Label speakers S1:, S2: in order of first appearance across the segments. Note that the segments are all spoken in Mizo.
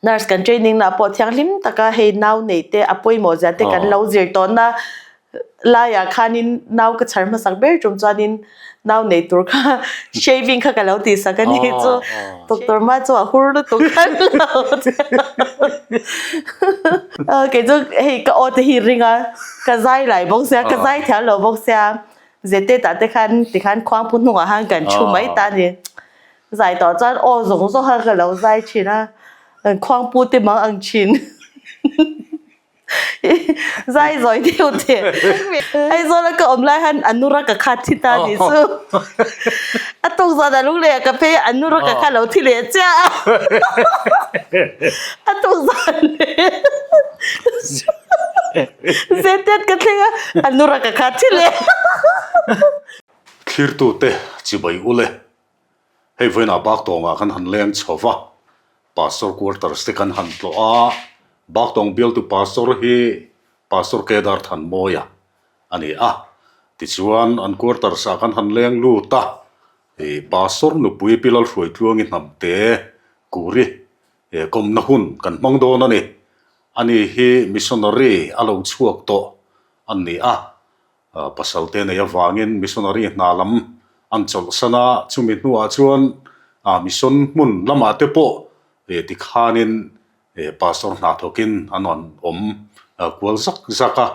S1: Nurse kan training na pawh thianghlim taka hei nau nei te a pawimawh zia te kan lo zir tawhna laiah khanin nau ka chhar hmasak ber tum chuanin nau nei tur kha shaving kha ka lo tih sak a ni chu doctor ma chu a hur lutuk khan lo kei chu hei ka aw te hi ring a ka zai lai bawk sia ka zai thiam lo bawk sia zete tah te khan tikhan khuangpu hnungah khan kan thu mai ta a ni. Zai tawh chuan aw zawng zawng kha ka lo zai thin a, khuangpu te mang ang thin. Zai zawi deuh teh. Aizawl a ka awm lai han Anura ka kha thi ta ni chu. A tuk zan a lung leh ka phei a Anura ka kha lo thi leh chiah a. A tuk zan leh Zetet ka thleng a Anura ka kha thi leh.
S2: Thlirtute chibai ule. Hei vawiinah Baktawngah kan han leng chho va, Pastor quarters te kan han tlawh a, Baktawng bialtu Pastor hi Pastor Kedar Thanmawia a ni a, tichuan an quarters ah kan han leng lut a, ih Pastor nupui Pi Lalhruaitluangi hnamte Kuri kawmna hun kan hmang dawn a ni. Ani hi missionary a lo chhuak tawh a ni a, Pasalte nei avangin missionary hna lam an chawlhsan a, chumi hnuah chuan mission hmun lamah te pawh tikhanin pastor hna thawkin an rawn awm kual zak zak a,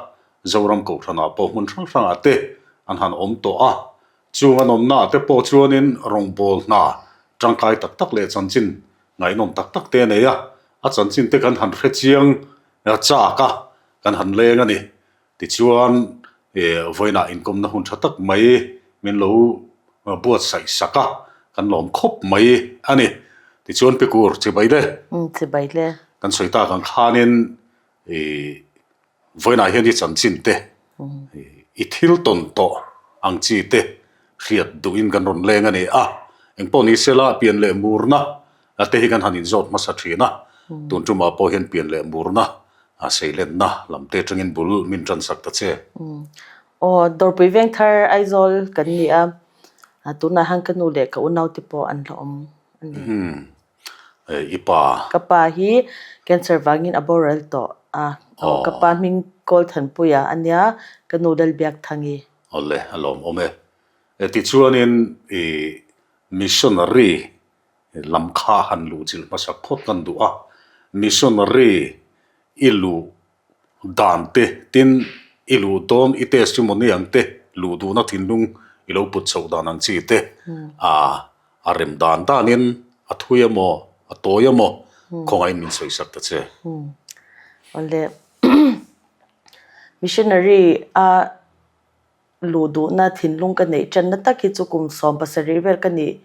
S2: Zoram Kohhranah pawh hmun hrang hrangah te an han awm tawh a, chung an awmnaah te pawh chuanin rawngbâwl hna tangkai tak tak leh chanchin ngaihnawm tak tak te a nei a, a chanchin te kan han hrechiang chak a, kan han leng a ni. Tichuan, vawiinah inkawmna hun tha tak mai min lo buatsaih sak a, kan lawm khawp mai a ni. Tichuan Pikur, chibai le.
S1: Chibai le.
S2: Kan sawi tak ang khanin vawiinah hian i chanchin te, i thil tawn tawh ang chi te hriat duhin kan rawn leng a ni a. Engpawh ni sela pian leh murna te hi kan han inzawt hmasa thin a, tun tumah pawh hian pian leh murna A seilenna lam te atangin bul min tan sak ta che.
S1: Aw, Dawrpui Vengthar Aizawl kan ni a, tunah hian ka nu leh ka unau te pawh an la awm a ni.
S2: I pa?
S1: Ka pa hi cancer vangin a boral tawh a, ka pa hming Kawlthanpuia a nia, ka nu Lalbiakthangi.
S2: Awle, a lawmawm e. Tichuanin i missionary Lam kha han luh chilh hmasa phawt kan duh a, missionary i luh dan te tin i luh dawn i testimony ang te luh duhna thinlung i lo put chhoh dan ang chi te a rem dan danin a thui emaw a tawi emaw khawngaihin min sawi sak ta che.
S1: Awle missionary a Luh duhna thinlung ka neih tanna tak hi chu kum 17 vel ka nih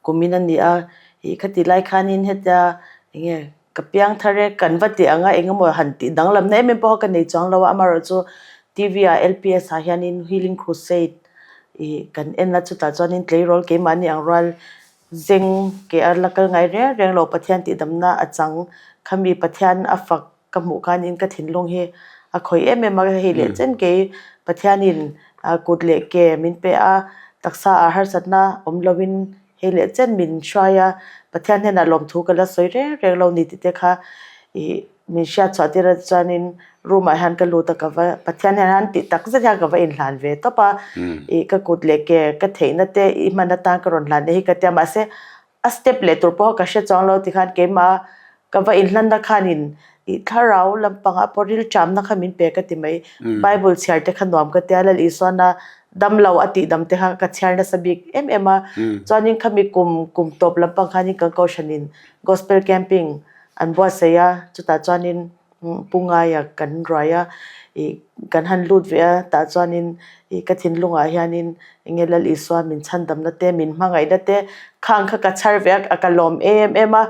S1: kumin a ni a, ih khati lai khanin hetia eng nge ka piang thar e kan va tih ang a eng emaw han tih danglamna em em pawh kha ka nei chuang lo a, amaherawhchu chu TV ah LPS ah hianin Healing Crusade ih kan en a chutah chuanin tleirawl keimahni ang rual zeng ke a la kal ngai reng reng lo Pathian tihdamna a chang khami Pathian a fak Ka hmuh khanin ka thinlung hi a khawih em em a, hei leh chen kei Pathianin kut leh ke min pe a, taksa ah harsatna awm loin hei leh chen min hruai a, Pathian hnenah lawmthu ka la sawi reng reng lo ni tih te kha ih min hriat chhuah tir a chuanin room ah hian ka lut a ka va Pathian hian han tih tak zet hian ka va inhlan ve tawp a, ih ka kut leh ke ka theihna te i hman atan ka rawn hlan e hi ka tia mahse A step leh tur pawh ka hre chuang lo tikhan keimah ka va inhlanna khanin ih thlarau lampangah pawh rilṭamna kha min pe ka ti mai. Bible chhiar te kha nuam ka tia Lal Isuana dam lo a tih dam te kha ka chhiar nasa bik em em a. Chuanin khami kum kum tawp lampang khanin kan kohhranin gospel camping an buatsaih a chutah chuanin Pu Ngaia kan ruai a, ih kan han lut ve a, tah chuanin ih ka thinlungah hianin enge Lal Isua min chhandamna te, min hmangaihna te khang kha ka chhar ve a, ka lawm em em a.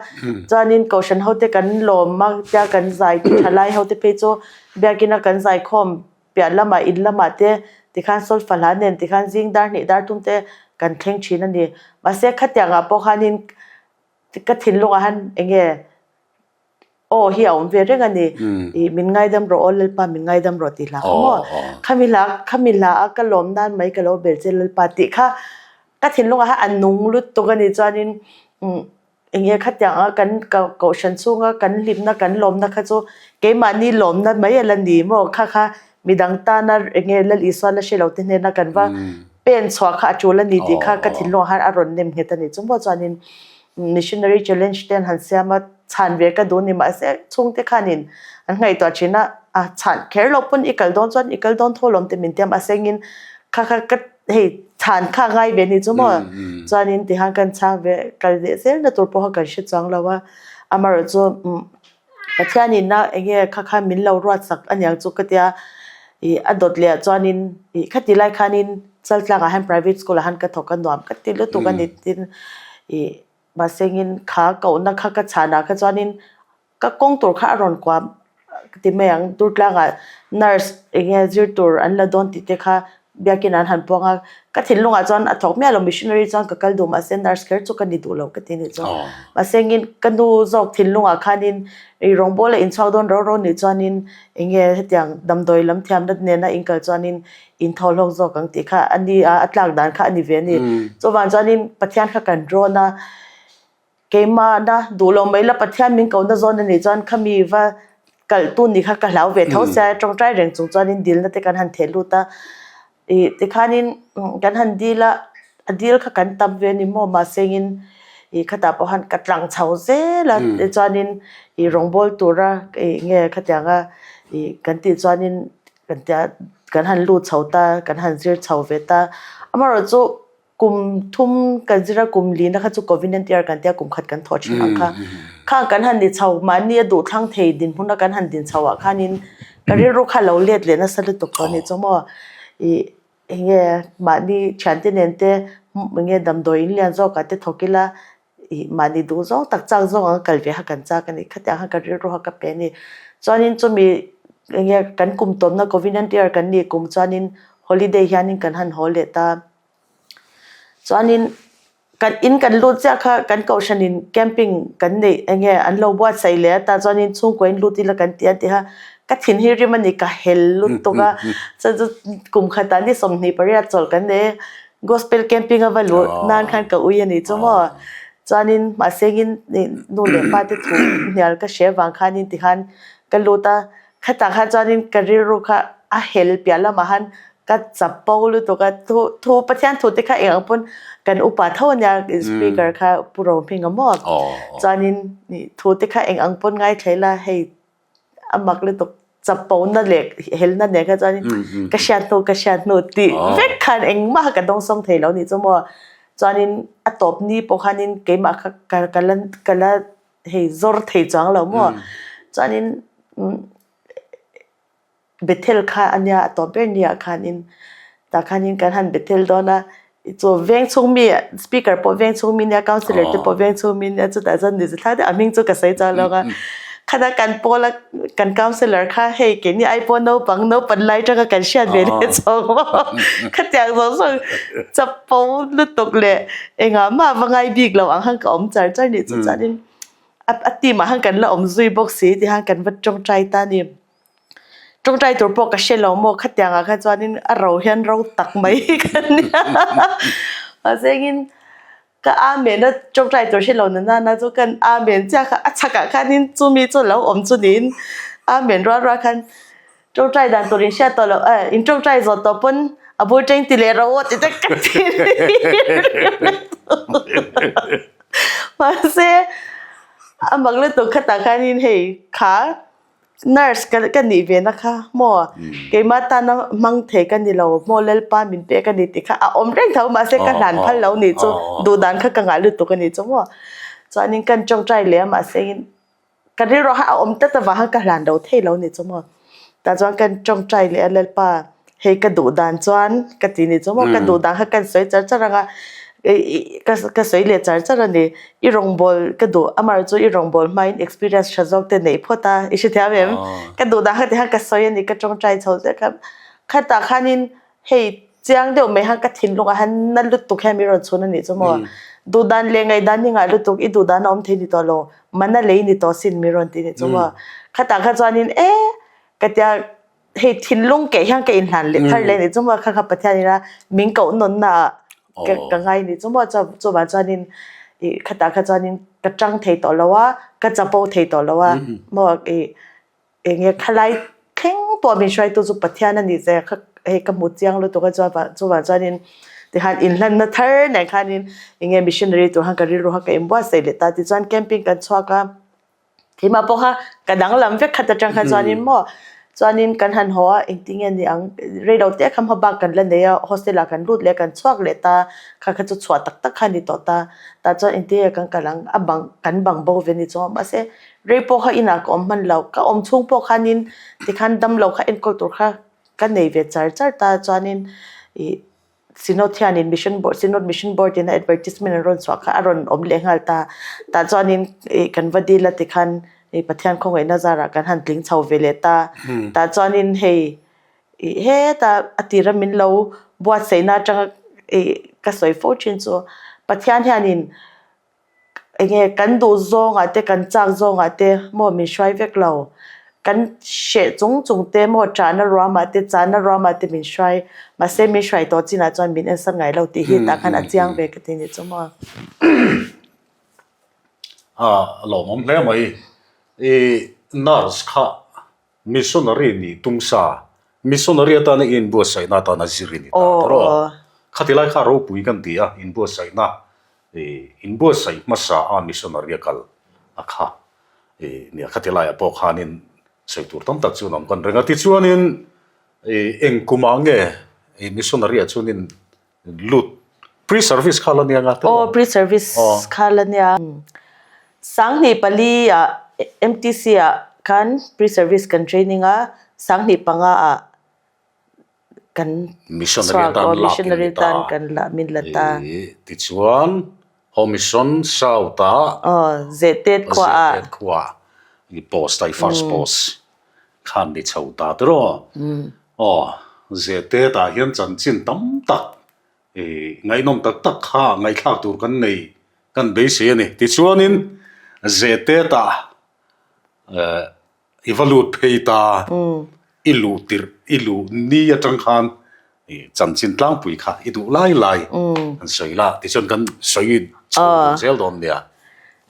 S1: Chuanin Kohhran hote kan lawm a, tia kan zai thalai hote phei chu biakina kan zai khawm piah lamah in lamah te tikhan solfa hla nen tikhan zing dar hnih dar thum te kan thleng thin a ni. Mahse khatiangah pawh khanin ka thinlungah hian enge Aw hi a awm ve reng a ni. Ih min ngaidam rawh aw Lalpa min ngaidam rawh tih hla kha maw? Khami hla khami hla a ka lawm nan mai ka lo bel che Lalpa tih kha ka thinlungah khan a nung lutuk a ni chuanin umm Eng nge khatiang a kan kohhran chhunga kan hlimna kan lawmna kha chu keimahni lawmna mai a la ni maw? Kha kha midang tana eng nge Lal Isua la hre lo te hnena kan va pen chhuah kha a tul a ni tih kha ka thinlungah khan a rawn nem nghet a ni. Chungpawh chuanin missionary challenge te an han siam a, chhan ve ka duh ni mahse chhungte khanin an ngaihtuah thin a, a chhan kher loh pawn i kal dawn chuan i kal dawn tho lawm te min ti a mahse engin kha kha ka hei chhan kha ngai ve ni chu maw chuanin tihian kan chhang ve kal leh zel na tur pawh kha kan hre chuang lo a amaherawh chu Pathianin a eng nge kha khan min lo ruat sak aniang chu ka tia ih a dawt leh ah chuanin ih khati lai khanin Chaltlangah hian private school ah hian ka thawk a nuam ka ti lutuk a ni tin ih mahse engin kha kohna kha ka chhanah kha chuanin Ka kawng tur kha a rawn kuah ka ti mai ang, Durtlangah nurse eng nge zir tur an la dawn tih te kha biakin an han puang a, ka thinlungah chuan a thawk miah lo, missionary chuan ka kal duh mahse nurse kher chu ka ni duh lo ka ti nih chuan. Mahse engin ka nu zawk thinlungah khanin i rawngbawla inchhuak dawn ro ro nih chuanin eng nge hetiang damdawi lam thiamna nena inkal chuanin inthaw hlawk zawk ang tih kha a ni a, a tlak dan kha a ni ve a ni. Chuvang chuanin Pathian kha kan rawn a. Keimahna duh lo mai la Pathian min kohna zawn a nih chuan khami va kalh tu nih kha ka hlau ve tho sia tawngtai reng chung chuanin dilna te kan han theh lut a ih tikhanin kan han dil a a dil kha kan tam ve a ni maw mahsengin ih khatah pawh khan ka tlang chho zel a tichuanin ih rawngbawl tura ih nge khatianga ih kan tih chuanin kan tia kan han lut chho ta kan han zir chho ve ta amaherawhchu. Kum thum kan zir a, kum lina kha chu Covenant year kan tia kum khat kan thawh thin ang kha. Khang kan han ni chho, mahni a duh thlang thei dinhmun a kan han din chho ah khanin ka rilru kha lo let leh nasa lutuk tawh a ni chu maw. Ih eng nge mahni thiante nen te eng nge damdawi in lian zawk ah te thawk ila ih mahni duh zawng tak chak zawng ang kal ve kha kan chak a ni. Khatiang khan ka rilru kha ka pe a ni. Chuanin chumi eng nge kan kum tawmna Covenant year kan nih kum chuanin holiday hianin kan han haw leh ta. Chuanin kan in kan lut chiah kha kan kohhranin camping kan neih eng nge an lo buatsaih leh a tah chuanin chhungkaw in lut ila kan ti a ti kha ka thin hi rim a ni ka hel lutuk a chuan chu kum khatah ni 28 chawlh kan nei a gospel camping a va luh nan khan ka ui a ni chu maw chuanin mahse engin nu leh pa te thu hnial ka hre vang khanin tikhan ka lut a Khatah khan chuanin ka rilru kha a hel piah lamah khan ka chapo lutuk a, thu thu Pathian thu te kha eng ang pawn kan upa tho ania speaker kha Pu Rohminga maw chuanin thu te kha eng ang pawn ngaithla ila hei a mak lutuk chapo na leh helna nen kha chuanin ka hriat hnu ka hriat hnu tih vek khan engmah ka dawngsawng thei lo nih chu maw chuanin a tawp ni pawh khanin keimah kha ka la ka la hei zawr thei chuang lo maw chuanin Bethel kha a nia a tawp ber ni ah khanin tah khanin kan han Bethel dawn a chu veng chhung mi speaker pawh veng chhung mi nia councillor te pawh veng chhung mi nia chutah chuan ni thlai deuh a hming chu ka sawi chuang lo a khata kan pawl a kan councillor kha hei keini ai pawh naupang naupan lai atanga kan hriat ve leh chhawng maw khatiang zawng zawng chapo lutuk leh Engah mah va ngai bik lo ang khan ka awm char char nih chu chuanin a a team ah khan kan la awm zui bawk si ti khan kan va tawngtai ta a ni. Tawngtai tur pawh ka hre lo maw khatiang ah khan chuanin a ro hian ro tak mai hi ka nia mahse engin ka amen a tawngtai tur hre lo na nana chu kan amen chiah kha a chhakah khanin chumi chu a lo awm chu niin amen rual rual khan Ṭawngṭai dan tur in hriat tawh loh eh, in ṭawngṭai zawh tawh pawn a bul ṭeng ti leh ro aw ti te ka ti Mahse a mak lutuk khatah khanin hei kha nurse ka ka nih ve na kha maw keimah tana hmang thei ka ni lo maw Lalpa min pek a ni tih kha a awm reng tho mahse ka hlan phal lo nih chu duh dan kha ka ngah lutuk a nih chu maw chuanin kan ṭawngṭai leh a mahse in Ka rilru kha a awm tlat avang khan ka hlan lo thei lo ni chu maw. Tah chuan kan tawngtai leh a Lalpa hei ka duh dan chuan ka ti ni chu maw ka duh dan kha kan sawi char char ang a ka ka sawi leh char char a ni. I rawngbâwl ka duh amaherawh chu i rawngbâwl hmain experience tha zawk te neih phawt a i hrethiam em? Ka duh dan kha ti khan ka sawi a ni ka tawngtai chho zel kha khatah khanin Hei chiang deuh mai khan ka thinlungah han na lutuk hian min rawn chhun a nih chu maw. Duhdan leh ngaihdan hi ngah lutuk i duhdan a awm thei ni tawh lo, mana lei ni tawh sin min rawn ti nih chu maw. Khatah kha chuanin e ka tia hei thinlung keh hian ka inhlan leh thar leh nih chu maw kha kha Pathian ina min koh nawnna ah ka ngai nih chu maw chuvang chuanin. Ih khatah kha chuanin ka tang thei tawh lo a, ka chapo thei tawh lo a, maw ih eng nge khalai thleng pawh min hruaitu chu Pathian a nih che kha hei ka hmu chiang lutuk a chuan chuvang chuanin tikhan inhlanna thar nen khanin eng nge missionary tur khan ka rilru kha ka inbuatsaih leh ta tichuan camping kan chhuak a. Keimah pawh kha ka danglam vek khat atang kha chuanin maw chuanin kan han haw a engtin nge ni ang reilo te kha hmabak kan la nei a hostel ah kan lut leh kan chhuak leh ta kha kha chu chhuah tak tak kha a ni tawh ta tah chuan engtin nge kan kal ang a bang kan bang bo ve ni chuang mahse rei pawh kha inah ka awm hman lo ka awm chhung pawh khanin tikhan damlo kha enkawl tur kha ka nei ve char char ta chuanin ih. Synod hianin Mission Board, Synod Mission Board in a advertisement an rawn chhuah kha a rawn awm leh nghal ta. Tah chuanin ih kan va dil a tikhan ih Pathian khawngaihna zarah kan han tling chho ve leh ta. Tah chuanin hei ih heta a tira min lo buatsaihna atanga ih ka sawi fo thin chu Pathian hianin Enge kan duh zawngah te kan chak zawngah te maw min hruai vek lo. Kan hreh chung chung te maw chahna ruamah te chahna ruamah te min hruai. Mahse min hruai tawh chinah chuan min ensak ngai lo tih hi tah khan a chiang ve ka ti ni chu maw.
S2: A lawmawm hle mai. I nurse kha Missionary nih tum sa, missionary atana i inbuatsaihna atana zir i ni ta tawh rawh. Khati lai kha ropui kan ti a, inbuatsaihna, inbuatsaih hmasa a missionary a kal a kha nia. Khati laiah pawh khanin sawi tur tam tak chu an awm kan reng a. Tichuanin eng kumah nge missionary ah chuanin Lut. Pre-service kha la nia nga te
S1: maw? Aw, pre-service kha la nia. 2004 ah MTC ah khan pre-service kan training a, 2005 ah kan
S2: Missionary tan lak in ni ta.
S1: Kan la min la ta.
S2: Tichuan Home Mission South ah
S1: Aw, Zehtet khua ah.
S2: Zehtet khua i post a, i first post khan ni chho ta tiraw? Aw, Zehtet ah hian chanchin tam tak ih ngaihnawm tak tak kha ngaihthlak tur kan nei kan beisei a ni. Tichuanin Zehtet ah eh i va lut phei ta, i luh tirh i luh ni atang khan ih chanchin tlangpui kha i duh lai lai kan sawi la tichuan kan sawi chho tur zel dawn nia.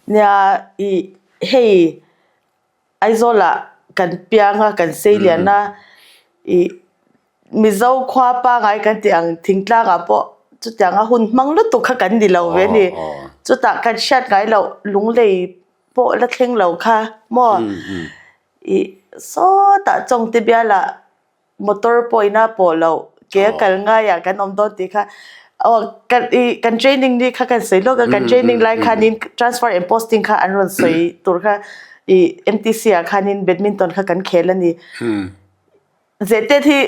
S1: Nia ih hei Aizawlah kan piang a, kan sei lian a, ih Mizo khua pangai kan tih ang thingtlangah pawh chutianga hun hmang lutuk kha kan ni lo ve a ni. Chutah kan hriat ngai loh lunglei pawh la thleng lo kha maw ih sawtah chawngte bialah motor pawh ina pawh loh ke a kal ngaiah kan awm dawn tih kha aw kan ih kan training ni kha kan sawi lawk a kan training lai khanin transfer and posting kha an rawn sawi tur kha ih M_T_C ah khanin badminton kha kan khel a ni zehtet hi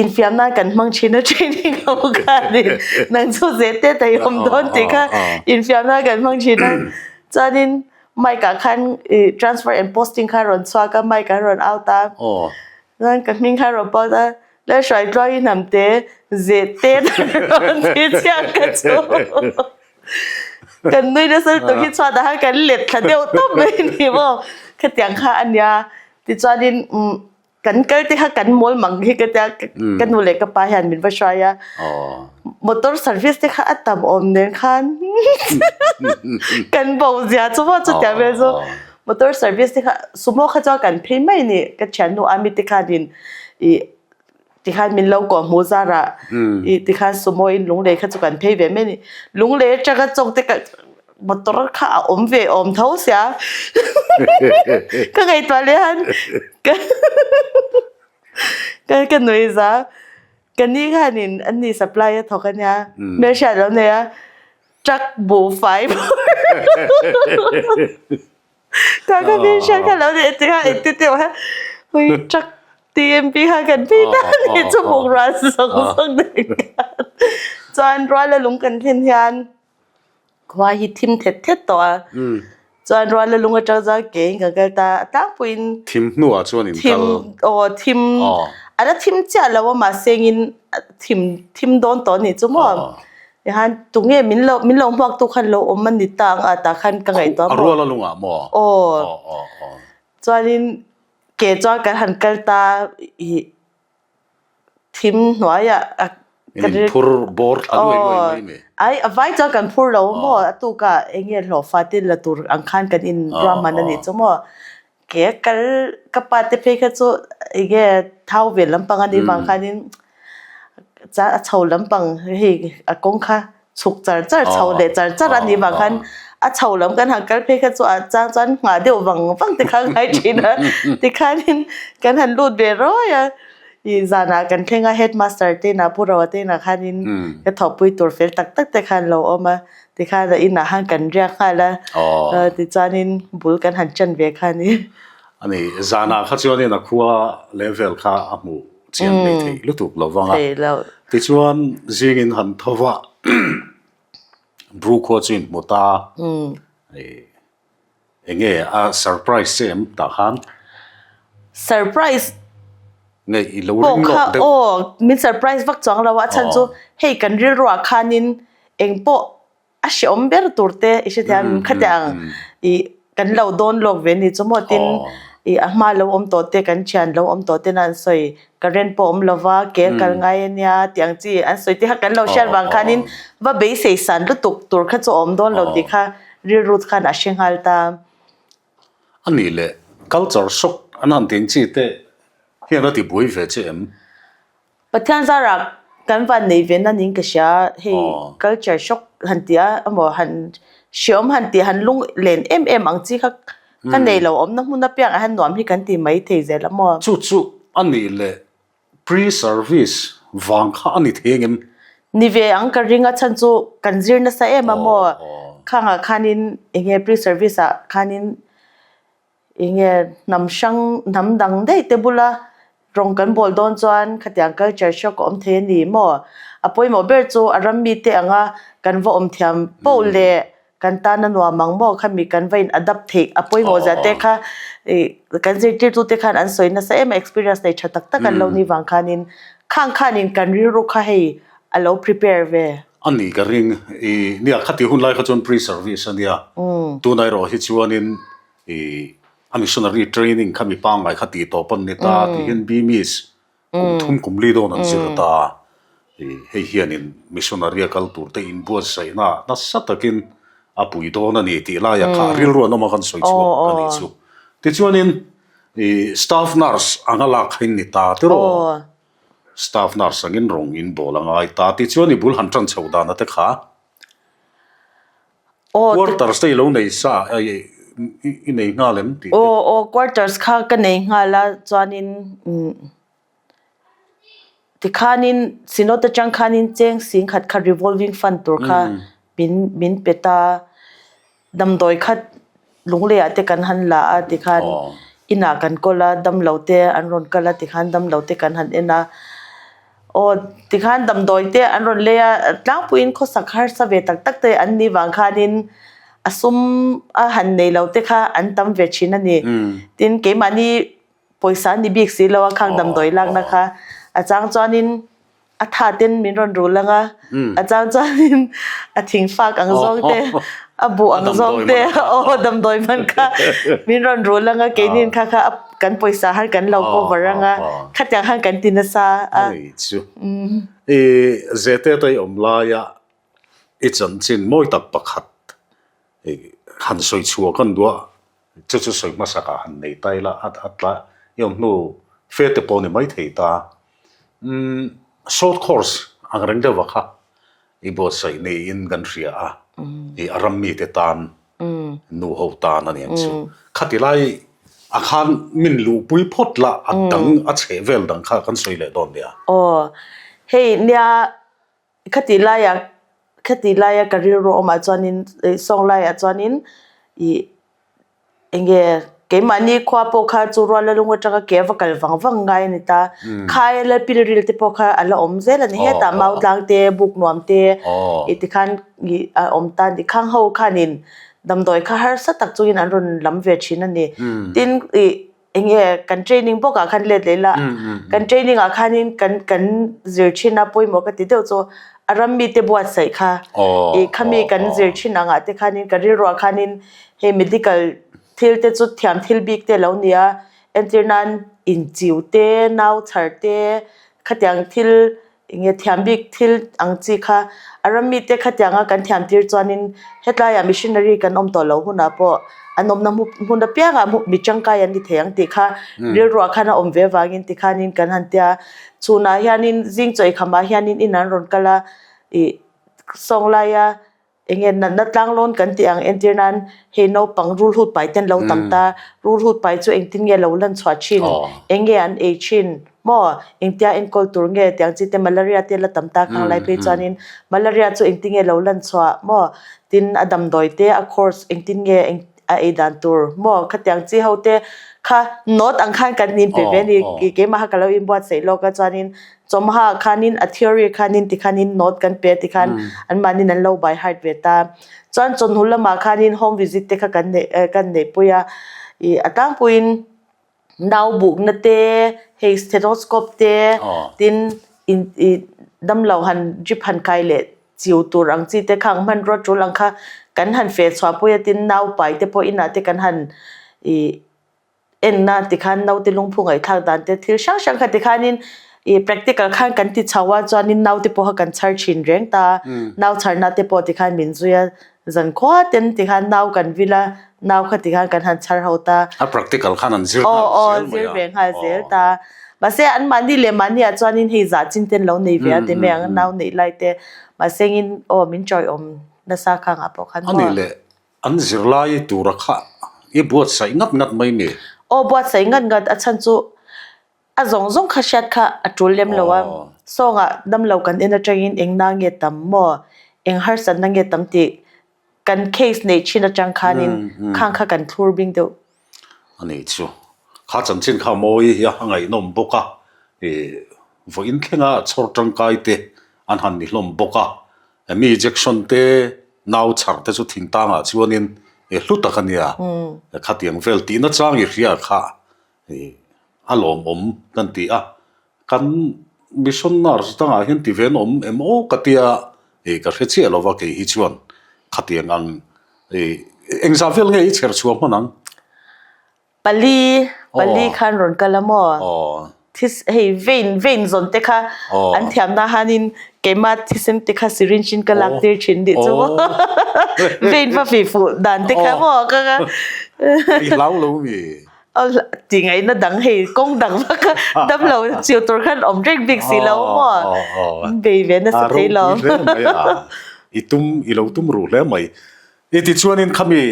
S1: infiam nan kan hmang thin a training ho khanin nang chu zehtet a i awm dawn tih kha infiam nan kan hmang thin a chuanin mic ah khan ih transfer and posting kha a rawn chhuak a mic an rawn out a. Chuan ka hming kha rawn post a, Lalhruai tluangin hnamte zeh te rawn ti chhiat ka chu. Kan nui nasa lutuk hi chhuatah khan kan let thla deuh tawp mai a ni maw. Khatiang kha a nia. Tichuanin umm kan kal te kha kan mawl mang hi ka tia ka nu leh ka pa hian min va hruai a. Motor service te kha a tam awm nen khan kan bo zia chu maw chutiang vel chu. Motor service te kha sumo kha chuan kan phei mai a ni ka thiannu ami te khanin ih tikhan min lo kawh hmuh zarah ih tikhan sumo in lunglei kha chu kan phei ve mai a ni lunglei atanga chawk te kha motor kha a awm ve awm tho sia ka ngaihtuah leh han ka ka nuih za ka ni khanin an ni supply a thawk a nia hmelhriat lo nei a. Truck buhfai Ka ka min hriat kha lo ni ti kha engti tih kha hui truck TMP kha kan phei ta ni chu buk rual zawng zawng nen khan chuan ruala lung kan thlen hian khua hi thim thet thet tawh a Chuan rual a lung atang chuan ke in kan kal ta a tlangpuiin
S2: Thim hnuah chuan in kal.
S1: Thim aw thim a la thim chiah lo a mahse engin thim thim dawn tawh a nih chu maw. Tihan tunge min lo min lo hmuak tu khan lo awm a ni ta ang a tah khan ka ngaihtuah
S2: maw. A rual a lungah maw?
S1: Aw. Chuanin ke chuan kan han kal ta ih thim hnuaiah a.
S2: In in phur bawr thla luai luai mai mai.
S1: Ai a vai chuan kan phur lo maw a tuka eng nge hlawhfa te la tur ang khan kan in ruahman a nih chu maw. Ke kal ka pa te phei kha chu eng nge thau ve lampang a nih vang khanin chuan a chho lampang hei a kawng kha chhuk char char chho leh char char a nih vang khan a chho lam kan han kal phei kha chu a chang chuan nghah deuh vang vang te kha a ngai thin a tikhanin kan han lut ve rawi a ih zanah kan thleng a headmaster te inah Pu Roa te inah khanin ka thawhpui tur fel tak tak te khan lo awm a tikhan a inah khan kan riak nghal a tichuanin bul kan han chan ve kha a ni.
S2: A ni, zanah kha chuanin a khua level kha a hmuh chian leh theih lutuk lo vang a. Tichuan zingin han tho va Bru khua chu inhmu ta eng nge a surprise che em tah khan?
S1: Surprise
S2: nge i lo ring lawk deuh?
S1: Aw min surprise vak chuang lo a, a chhan chu hei kan rilruah khanin engpawh a hreawm ber tur te i hrethiam em khatiang ang ih kan lo dawn lawk ve ni chu maw tin ih a hma lo awm tawh te kan thian lo awm tawh ten an sawi current pawh awm lova ke a kal ngai ania tih ang chi an sawi te kha kan lo hriat vang khanin va beisei san lutuk tur kha chu a awm dawn lo tih kha rilru khan a hre nghal ta.
S2: A nih leh culture shock an han tih ang chi te hian a ti buai ve che em?
S1: Pathian zarah kan van nei ve na niin ka hria, hei culture shock han tih a emaw han hreawm han tih han lung len em em ang chi kha ka nei lo awmna hmun apiang ah hian nuam hi kan ti mai thei zel a maw.
S2: Chu chu a nih leh pre-service vang kha a ni thei engem?
S1: Ni ve ang ka ring a chhan chu kan zir nasa em a maw, khangah khanin enge pre-service ah khanin Enge hnam hrang hnam dang daih te bula rawng kan bawl dawn chuan khatiang culture shock a awm thei a ni maw? A pawimawh ber chu a ram mite anga kan va awm thiam poh leh kan tan a nuam ang maw? Khami kan va in adapt theih a pawimawh zia te kha ih kan zirtirtu te khan an sawi nasa em a experience nei tha tak tak an lo nih vang khanin khang khanin kan rilru kha hei a lo prepare ve.
S2: A ni ka ring i nia khati hun lai kha chuan pre-service a nia tunah erawh hi chuanin I a missionary training kha mi pangngai kha tih tawp an ni ta tih hian BMIS kum thum kum li dawn an zir ta. I hei hianin missionary a kal tur te inbuatsaihna nasa takin a pui dawn a ni tih laia kha rilru an awm a kan sawi chhuak a nih chu. Tichuanin i staff nurse anga lak kha in ni ta tiraw? Staff nurse angin rawng in bawl a ngai ta. Tichuan i bul han tan chhoh dana te kha Quarters te i lo nei sa i nei nghal em tih te?
S1: Aw aw quarters kha ka nei nghal a chuanin tikhanin Synod atang khanin cheng singkhat kha revolving fund tur kha min min pe ta. Damdawi khat lungleiah te kan han la a tikhan inah kan kawl a, damlo te an rawn kal a tikhan damlo te kan han en a. Aw tikhan damdawi te an rawn lei a, tlangpuiin khawsak harsa ve tak tak te an nih vang khanin a sum a han nei lo te kha an tam ve thin a ni. Tin keimahni pawisa a ni bik si lo a khang damdawi lakna kha a chang chuanin a tha ten min rawn rul ang a, a chang chuanin a thing fak ang zawng te, a buh ang zawng te, aw damdawi hman kha min rawn rul ang a, keinin kha kha kan pawisa han kan lo cover ang a, khatiang khan kan ti nasa
S2: a. Ani chu. I zete te i awm laia i chanchin mawi tak pakhat han sawi chhuah kan duh a, chu chu sawi hmasak ah han nei ta ila a tla i awm hnu fe te pawh ni mai thei ta. Umm short course ang reng deuh a kha i buatsaih niin kan hria a, i a ram mite tan nu ho tan a ni ang chu. Khati lai a khan min luhpui phawt la a dang a chheh vel dang kha kan sawi leh dawn nia.
S1: Aw hei nia Khati laia khati laia ka rilru awmah chuanin ih sawng laiah chuanin ih eng nge keimahni khua pawh kha chu rual la lung atanga ke va kal vang vang ngai a ni ta. Khai la pil ril te pawh kha a la awm zel a ni. Hetah mau tlang te buk nuam te ih tikhan ih a awm ta a ni. Khang ho khanin damdawi kha harsa tak chungin an rawn lam ve thin a ni. Tin ih Eng nge kan training bawk ah khan let leh ila kan training ah khanin kan kan zir thin a pawimawh ka ti deuh chu a ram mite buatsaih kha ih khami kan zir thin ang ah te khanin ka rilru ah khanin hei medical thil te chu thiam thil bik te lo ni a entir nan inchiu te nau chhar te khatiang thil. Enge thiam bik thil ang chi kha a ram mite khatianga kan thiam tir chuanin hetlaiah missionary kan awm tawh loh hunah pawh an awmna hmun apiangah mi tangkai an ni thei ang tih kha rilruah khan a awm ve avangin tikhanin kan han tia. Chhunah hianin zing chaw ikhamah hianin in an rawn kal a ih sawnglaia Enge natna tlanglawn kan tih ang entir nan hei naupang rulhut pai ten lo tam ta, rulhut pai chu engtin nge lo lan chhuah thin, enge an ei thin maw, engtia enkawl tur nge tiang chi te malaria te la tam ta khang lai phei chuanin malaria chu engtin nge lo lan chhuah maw, tin a damdawi te a course engtin nge a ei dan tur maw khatiang chi ho te kha note ang khan kan inpe ve a ni keimah kha ka lo inbuatsaih lawk a chuanin Chawmha ah khanin a theory khanin tikhanin note kan pe tikhan anmahnin an lo by heart ve ta. Chuan chawhnu lamah khanin home visit te kha kan neih kan neihpui a, ih a tlangpuiin nau bukna te, hei stethoscope te, tin in ih damlo han drip han kai leh chiu tur ang chi te khang hmanrua tul ang kha kan han feh chhuahpui a, tin nau pai te pawh inah te kan han ih Enna tikhan naute lungphu ngaihthlak dan te thil hrang hrang kha tikhanin ih practical khan kan ti chho a chuanin naute pawh kha kan chhar thin reng ta nau chharna te pawh tikhan min zui a zan khua ten tikhan nau kan vil a nau kha tikhan kan han chhar ho ta.
S2: A practical khan an zir nghal zel mai a.
S1: Aw aw zir ve nghal zel ta. Mahse anmahni leh mahni ah chuanin hei zah chin ten lo nei ve a ti mai ang nau neih lai te mahsengin aw min tawiawm nasa khangah pawh khan maw.
S2: A nih leh An zirlai tura kha i buatsaih ngat ngat mai nge?
S1: Aw buatsaih ngat ngat, a chhan chu a zawng zawng kha hriat kha a tul lem lo a, sawngah damlo kan en atangin eng na nge tam maw, eng harsatna nge tam tih kan case neih thin atang khanin khang kha kan thlur bing deuh.
S2: A nih chu, kha chanchin kha mawi hi a ngaihnawm bawk a, ih vawiin thlenga chhawr tangkai te an han ni hlawm bawk a, Mi ejection te nau chhar te chu thingtangah chuanin i hlu tak a nia. Khatiang vel tihna chang i hria kha a lawmawm kan ti a. Kan mission nurse dangah hian ti ve an awm em aw ka tia ka hre chiah lo va kei hi chuan khatiang ang engzah vel nge i chher chhuah hman ang?
S1: Pali, pali khan rawn kal a maw? This hei vein vein zawn te kha an thiamna hanin keimah thisen te kha syringe in ka lak tir thin tih chu maw? Vein va fih fuh dan te kha maw ka ka
S2: I hlau lo mi?
S1: Aw ti ngaihna dang hei kawng dang vak a dam lo chiu tur khan awm reng bik si lo maw? Bei ve nasa thei lo.
S2: A ropui hle mai a, i tum i lo tum ruh hle mai. I tichuanin khami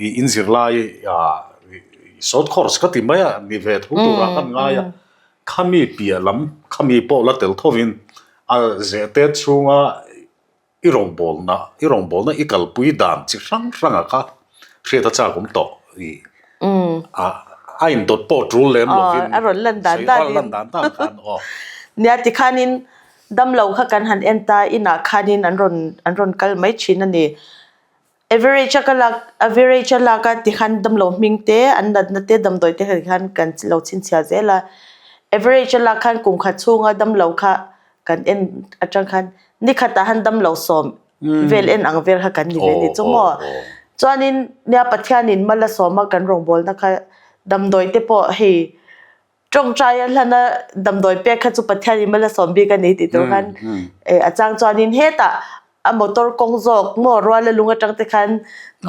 S2: i inzirlai short course ka ti mai a ni ve tho turah kan ngai a, khami piah lam khami pawh la tel thovin a zehte chhunga i rawngbawlna i rawngbawlna i kalpui dan chi hrang hranga kha hriat a chak awm tawh i a a indawt pawh tul lem lovin
S1: a rawn lan dan dan
S2: in lan dan dan khan aw.
S1: Nia tikhanin damlo kha kan han en ta inah khanin an rawn an rawn kal mai thin a ni. Average a ka lak average a lak a tikhan damlo hming te an natna te damdawi te khan kan lo chhinchhiah zel a average a lak khan kum khat chhunga damlo kha kan en atang khan ni khatah han damlo sawm vel en ang vel kha kan ni ve ni chu maw chuanin nia Pathianin mal a sawm a kan rawngbawlna kha damdawi te pawh hei Tawngtai a hlan a damdawi pek kha chu Pathian in mal a sawm bik a ni tih tur khan a chang chuanin hetah a motor kawng zawk maw rual a lung atang te khan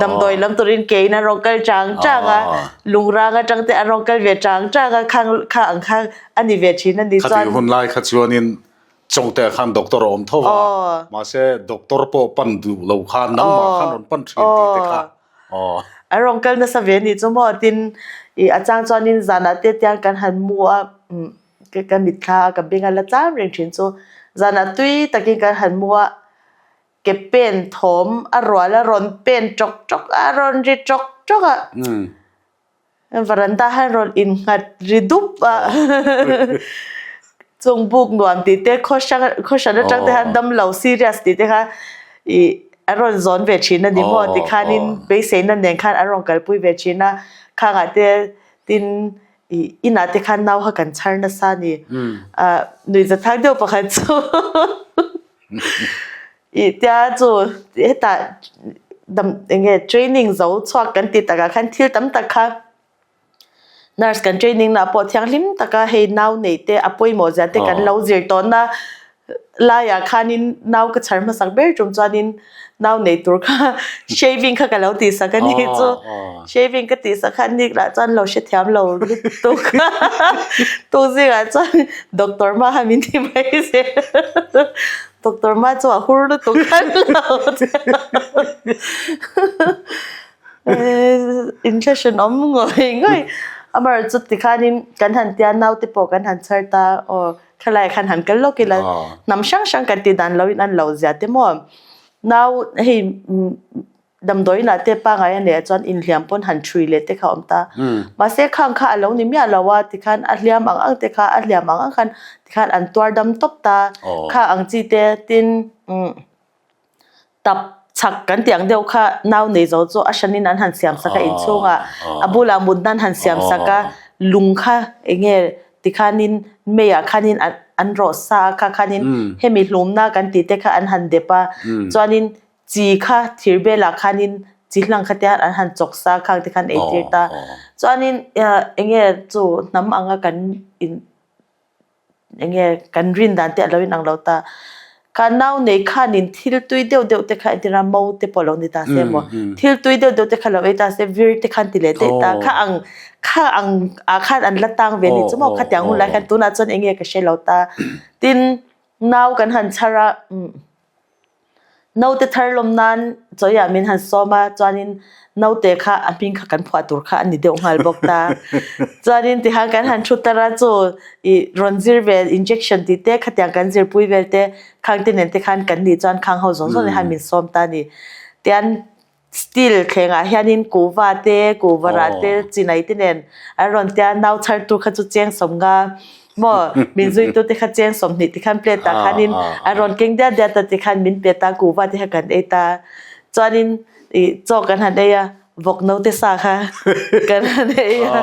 S1: damdawi lam turin ke in a rawn kal chang chang a, lungrang atang te a rawn kal ve chang chang a khang kha ang kha a ni ve thin a ni chuan.
S2: Khatih hun lai kha chuanin Chawngte ah khan doctor a awm tho a, mahse doctor pawh pan duh lo khan nangmah khan rawn pan thin tih te kha.
S1: Aw. A rawn kal nasa ve nih chu maw tin ih a chang chuanin zanah te tiang kan han mu a umm ka mitthla a ka beng a la cham reng thin chu zanah tui takin kan han mu a ke pen thawm a rual a rawn pen tawk tawk a a rawn ri tawk tawk a. Varanda han rawn innghat ri dup a, chung buk nuam tih te khaw hrang khaw hran atang te khan damlo serious tih te kha ih an rawn zawn ve thin a ni maw tikhanin beiseina nen khan an rawn kalpui ve thin a, khangah te tin ih inah te khan nau kha kan chhar nasa a ni, ah nuihzathak deuh pakhat chu. Ih tia chu hetah dam eng nge training zo chhuak kan tih takah khan thil tam tak kha nurse kan training na pawh thianghlim taka hei nau nei te a pawimawh zia te kan lo zir tawn a. Laiah khanin nau ka chhar hmasak ber tum chuanin nau nei tur kha shaving kha ka lo tihsak a nih chu. Shaving ka tihsak kha nik lah chuan lo hrethiam lo lutuk a. Tuk zingah chuan doctor hma kha min ti mai zel. Doctor hma chu a hur lutuk khan lo Inthlashin awm ngawih ngawih. Amaherawhchu tikhanin kan han tia naute pawh kan han chhar ta aw. Thalai khan han kal lawk ila hnam hrang hrang kan tih dan lo in an lo zia te maw nau hei damdawi inah te pangai a neih ah chuan inhliam pawn han thui leh te kha a awm ta mahse khang kha a lo ni miah lo a tikhan a hliam ang ang te kha a hliam ang ang khan tikhan an tuar dam tawp ta kha ang chi te tin Tap chhak kan tih ang deuh kha nau nei zo chu a hranin an han siam sak a inchhungah a bulah mutna an han siam sak a, lung kha eng nge tikhanin meiah khanin an rawh sa a kha khanin hemi hlumna kan tih te kha an han dep a, chuanin chi kha thir belah khanin chi hlang kha te an han chawk sa a khang te khan ei tir ta, chuanin eng nge chu hnam anga kan in. Eng nge kan rin dan te a lo inang lo ta. Ka nau nei khanin thil tui deuh deuh te kha entir a mo te pawh lo ni ta se maw thil tui deuh deuh te kha lo ei ta se vir te khan ti leh daih ta. Kha ang kha ang ah khan an la tang ve ni chu maw khatiang hun lai khan tunah chuan eng nge ka hre lo ta. Tin nau kan han chhar a Naute thar lawm nan chawiah min han sawm a, chuanin naute kha a hming kha kan phuah tur kha a ni deuh nghal bawk ta. Chuanin tikhan kan han thu tar a, chu ih rawn zir vel injection tih te khatiang kan zirpui vel te khang te nen te khan kan nih chuan khang ho zawng zawng te khan min sawm ta a ni. Tian Steel thlengah hianin kuhva te, kuhva rah te, chinai te nen an rawn tia, nau chhar tur kha chu cheng sawmnga maw min zuitu te kha cheng 20 tikhan plate ah khanin an rawn keng diat diat a tikhan min pe ta, kuhva te kha kan ei ta. Chuanin ih chaw kan han ei a, vawk note sa kha kan han ei a.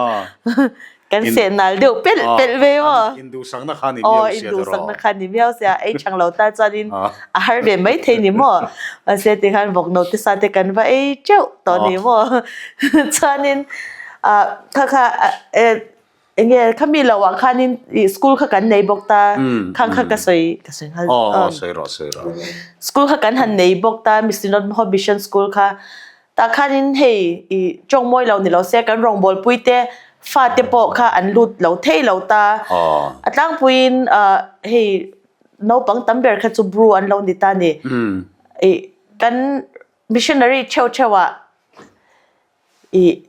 S1: Kan seh nal deuh pelh pelh ve maw?
S2: Induhsakna kha ni miau sia tiraw?
S1: Induhsakna kha ni miau sia, ei chang lo ta chuanin a har ve mai thei ni maw? Mahse tikhan vawk note sa te kan va ei teuh tawh ni maw? Chuanin kha kha eng nge khami loh ah khanin school kha kan nei bawk ta, khang kha ka sawi ka sawi nghal.
S2: Aw sawi rawh sawi rawh.
S1: School kha kan han nei bawk ta, Missionary Mission School kha. Tah khanin hei i tawngmawi lo ni lo se kan rawngbawlpui te fate pawh kha an lut lo thei lo ta. A tlangpuiin hei naupang tam ber kha chu Bru an lo ni ta ni. I kan missionary theuh theuh ah i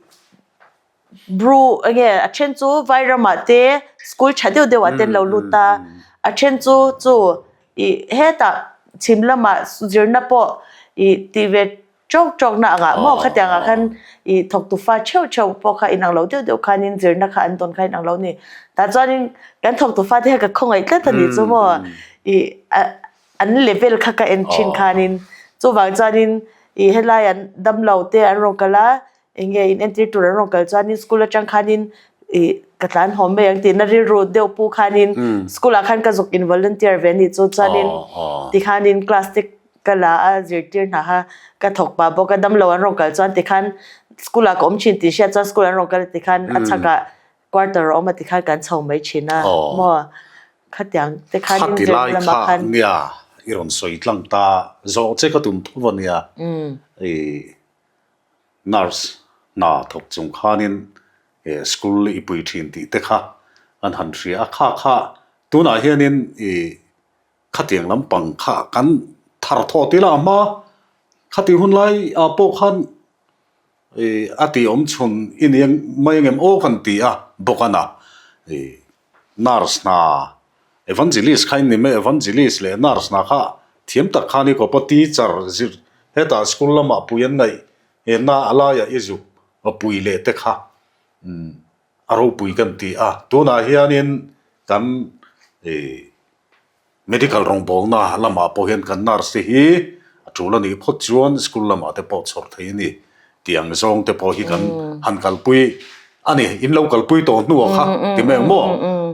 S1: Bru enge a then chu Vairamah te school tha deuh deuh ah te an lo lut ta. A then chu chu i hetah chhim lamah zirna pawh i tih ve Tawk tawkna angah maw khatiang ah khan i thawktu fa theuh theuh pawh kha inang lo deuh deuh khanin zirna kha an dawn kha inang lo ni. Tah chuanin kan thawktu fa te kha ka khawngaih tlat a ni chu maw i an level kha ka en thin khanin chuvang chuanin i helai an damlo te an rawn kal a eng nge in entir tur an rawn kal chuanin school atang khanin i ka tlan haw mai ang tihna rilru deuh pu khanin school ah khan ka zuk in volunteer ve a ni chu chuanin tikhanin class te Ka la a zirtir hna kha ka thawk pah bawk a, damlo an rawn kal chuan tikhan school ah ka awm thin tih hriat chuan school an rawn kal a tikhan a chhakah quarter a awm a tikhan kan chho mai thin a maw khatiang te khan in
S2: Khati lai
S1: zir lamah
S2: kha
S1: khan.
S2: nia i rawn sawi tlang ta zawh che ka tum tho a nia i nurse hna thawk chung khanin school i pui thin tih te kha an han hria a kha kha tunah hianin i Khatiang lampang kha kan thar thawh tir a hma khati hun lai ah pawh khan ih a tih awm chhun i ni mai ang em aw kan ti a bawk a na ih nurse hna evangelist kha in ni mai evangelist leh nurse hna kha thiam tak khan i kawp a teacher zir hetah school lamah pui an ngaih na a laiah i zuk pui leh te kha umm a ropui kan ti a tunah hianin kan ih. Medical rawngbawlna lamah pawh hian kan nurse te hi a tul a nih phawt chuan school lamah te pawh chhawr thei a ni tih ang zawng te pawh hi kan han kalpui a ni. In lo kalpui tawh hnuah kha ti mai ang maw?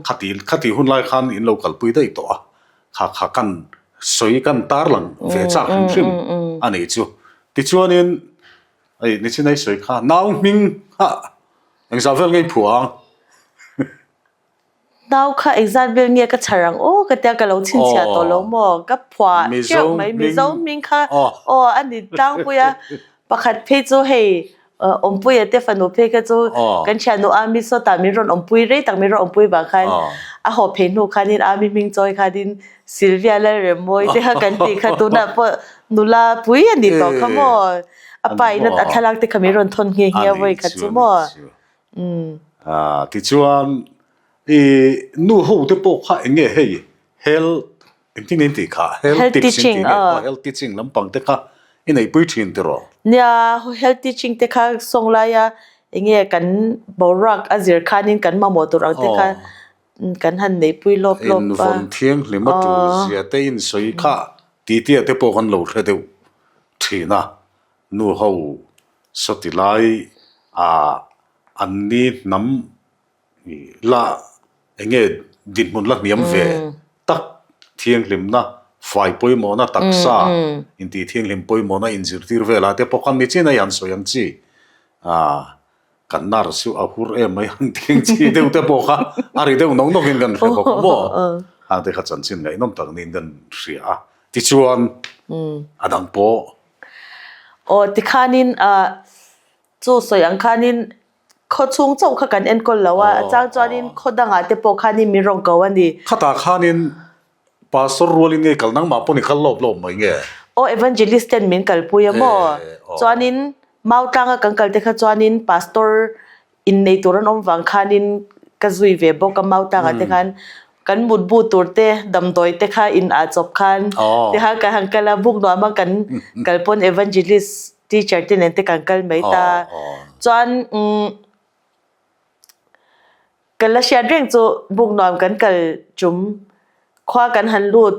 S2: Khati khati hun lai khan in lo kalpui daih tawh a, kha kha kan sawi kan tarlang ve chak hrim hrim a nih chu. Tichuanin hei nichin a i sawi kha nau hming kha engzah vel nge i phuah ang?
S1: Nau kha engzat vel nge ka chhar ang aw ka tia ka lo chhinchhiah tawh lo maw? Ka phuah teuh mai Mizo hming kha aw a ni tlangpui a, pakhat phei chu hei Awmpuia te fanu phei kha chu kan thiannu Ami sawtah min rawn awmpui rei tak min rawn awmpui vang khan a haw phei hnu khanin Ami hming chawi khanin Sylvia Lalremmawi te kha kan tih kha tunah pawh nula pui a ni tawh kha maw? A pa in a thlalak te kha min rawn thawn nghe nghe a vawi khat chu maw?
S2: Tichuan i nu ho te pawh kha eng nge hei health engtin nge in tih kha health tips in tih nge aw health teaching lampang te kha i neihpui thin tiraw?
S1: Nia health teaching te kha sawng laia eng nge kan boruak a zir khanin kan mamawh tur ang te kha kan han neihpui lawp lawp a.
S2: Invawn thianghlim a tul zia te insawi kha tihtia te pawh kan lo hre deuh thin a. Nu ho sawti lai ah an ni hnam la eng nge dinhmun la hniam ve tak thianghlimna fai pawimawhna taksa intih thianghlim pawimawhna inzirtir velah te pawh khan nichin a i han sawi ang chi ah Kan nurse chu a hur em mai ang tih chi deuh te pawh kha a ri deuh nawk nawkin kan hre bawk maw? Hang te kha chanchin ngaihnawm tak niin kan hria a. Tichuan a dang pawh.
S1: Aw tikhanin chu sawi ang khanin khaw chhung chauh kha kan enkawl lo a, a chang chuanin khaw dangah te pawh khanin min rawn ko a ni.
S2: Khatah khanin Pastor rualin nge kal nangmah pawn i kal lawp lawp mai nge?
S1: Aw Evangelist ten min kalpui a maw? Chuanin Mautlanga kan kal te kha chuanin Pastor innei tur an awm vang khanin ka zui ve bawk a Mautlanga te khan kan mutbu tur te damdawi te kha in ah chawp khan te kha ka han kal a buk nuam a kan kal pawn Evangelist teacher te nen te kan kal mai ta chuan umm Ka la hriat reng chu buk nuam kan kal chum khua kan han lut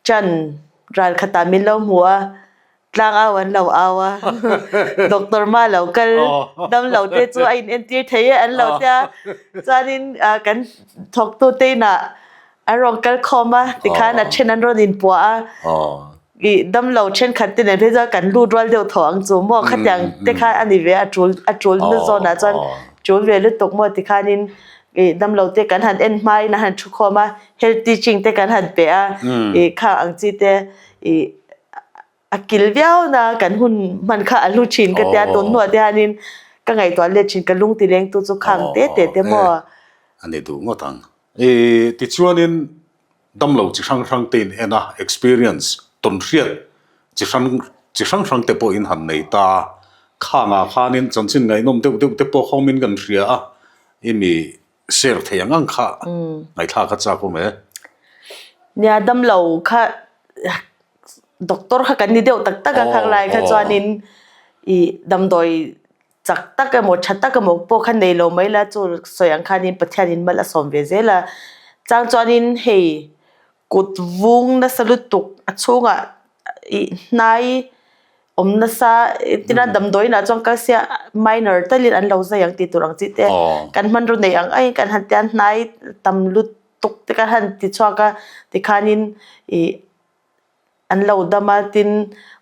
S1: chan ral khatah min lo hmu a, tlang au an lo au a, doctor ma lo kal dam lo te chu a in entir thei e an lo tia chuanin kan thawktu te inah an rawn kal khawm a tikhan a then an rawn inpuah a. I damlo thenkhat te nen phei chuan kan lut rual deuh thaw ang chu maw khatiang te kha a ni ve a tul a tul na zawn ah chuan tul ve lutuk maw tikhanin i damlo te kan han en hma in a han thu khawm a health teaching te kan han pe a i kha ang chi te i a kil viau na kan hun hman kha a hlu thin ka tia tun hnuah te hianin ka ngaihtuah let thin ka lung ti leng tu chu khang te te te maw.
S2: A ni duh ngawt ang. I tichuanin Damlo chi hrang hrang te in en a, experience, tawnhriat chi hrang chi hrang hrang te pawh in han nei ta a, khangah khanin chanchin ngaihnawm deuh deuh te pawh khawmin kan hria a, i mi share thei ang ang kha ngaihthlak a chak awm e.
S1: Nia damlo kha doctor kha kan ni deuh tak tak a khang lai kha chuanin i damdawi Chak tak emaw tha tak emaw pawh kha nei lo mai la chu sawi ang khanin Pathianin mal a sawm ve zel a. Chang chuanin hei kut vung nasa lutuk a chhungah ih hnai awm nasa tina damdawiin ah chuan kal sia minor talin an lo zai ang tih tur ang chi te kan hmanraw neih ang aiin kan han tia hnai tam lutuk te kan han ti chhuak a tikhanin ih An lo dam a, tin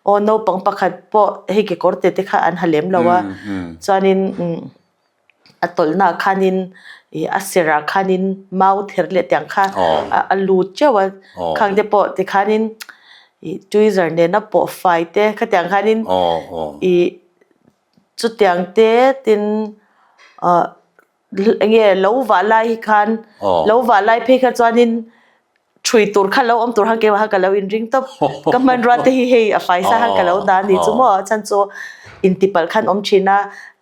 S1: aw naupang pakhat pawh hei kekawr te te kha an ha lem lo a, chuanin a tawlhna ah khanin ih a serh ah khanin mau ther leh tiang kha a lut teuh a, khang te pawh tikhanin ih tweezer nena pawh fai te khatiang khanin ih chutiang te tin ah eng nge lo vah lai hi khan lo vah lai phei kha chuanin Thui tur kha lo awm tur khan keimah kha ka lo inring tawp. Ka hmanrua te hi hei a faisa khan ka lo dah a ni chu maw. A chhan chu intipalh khan awm thin a,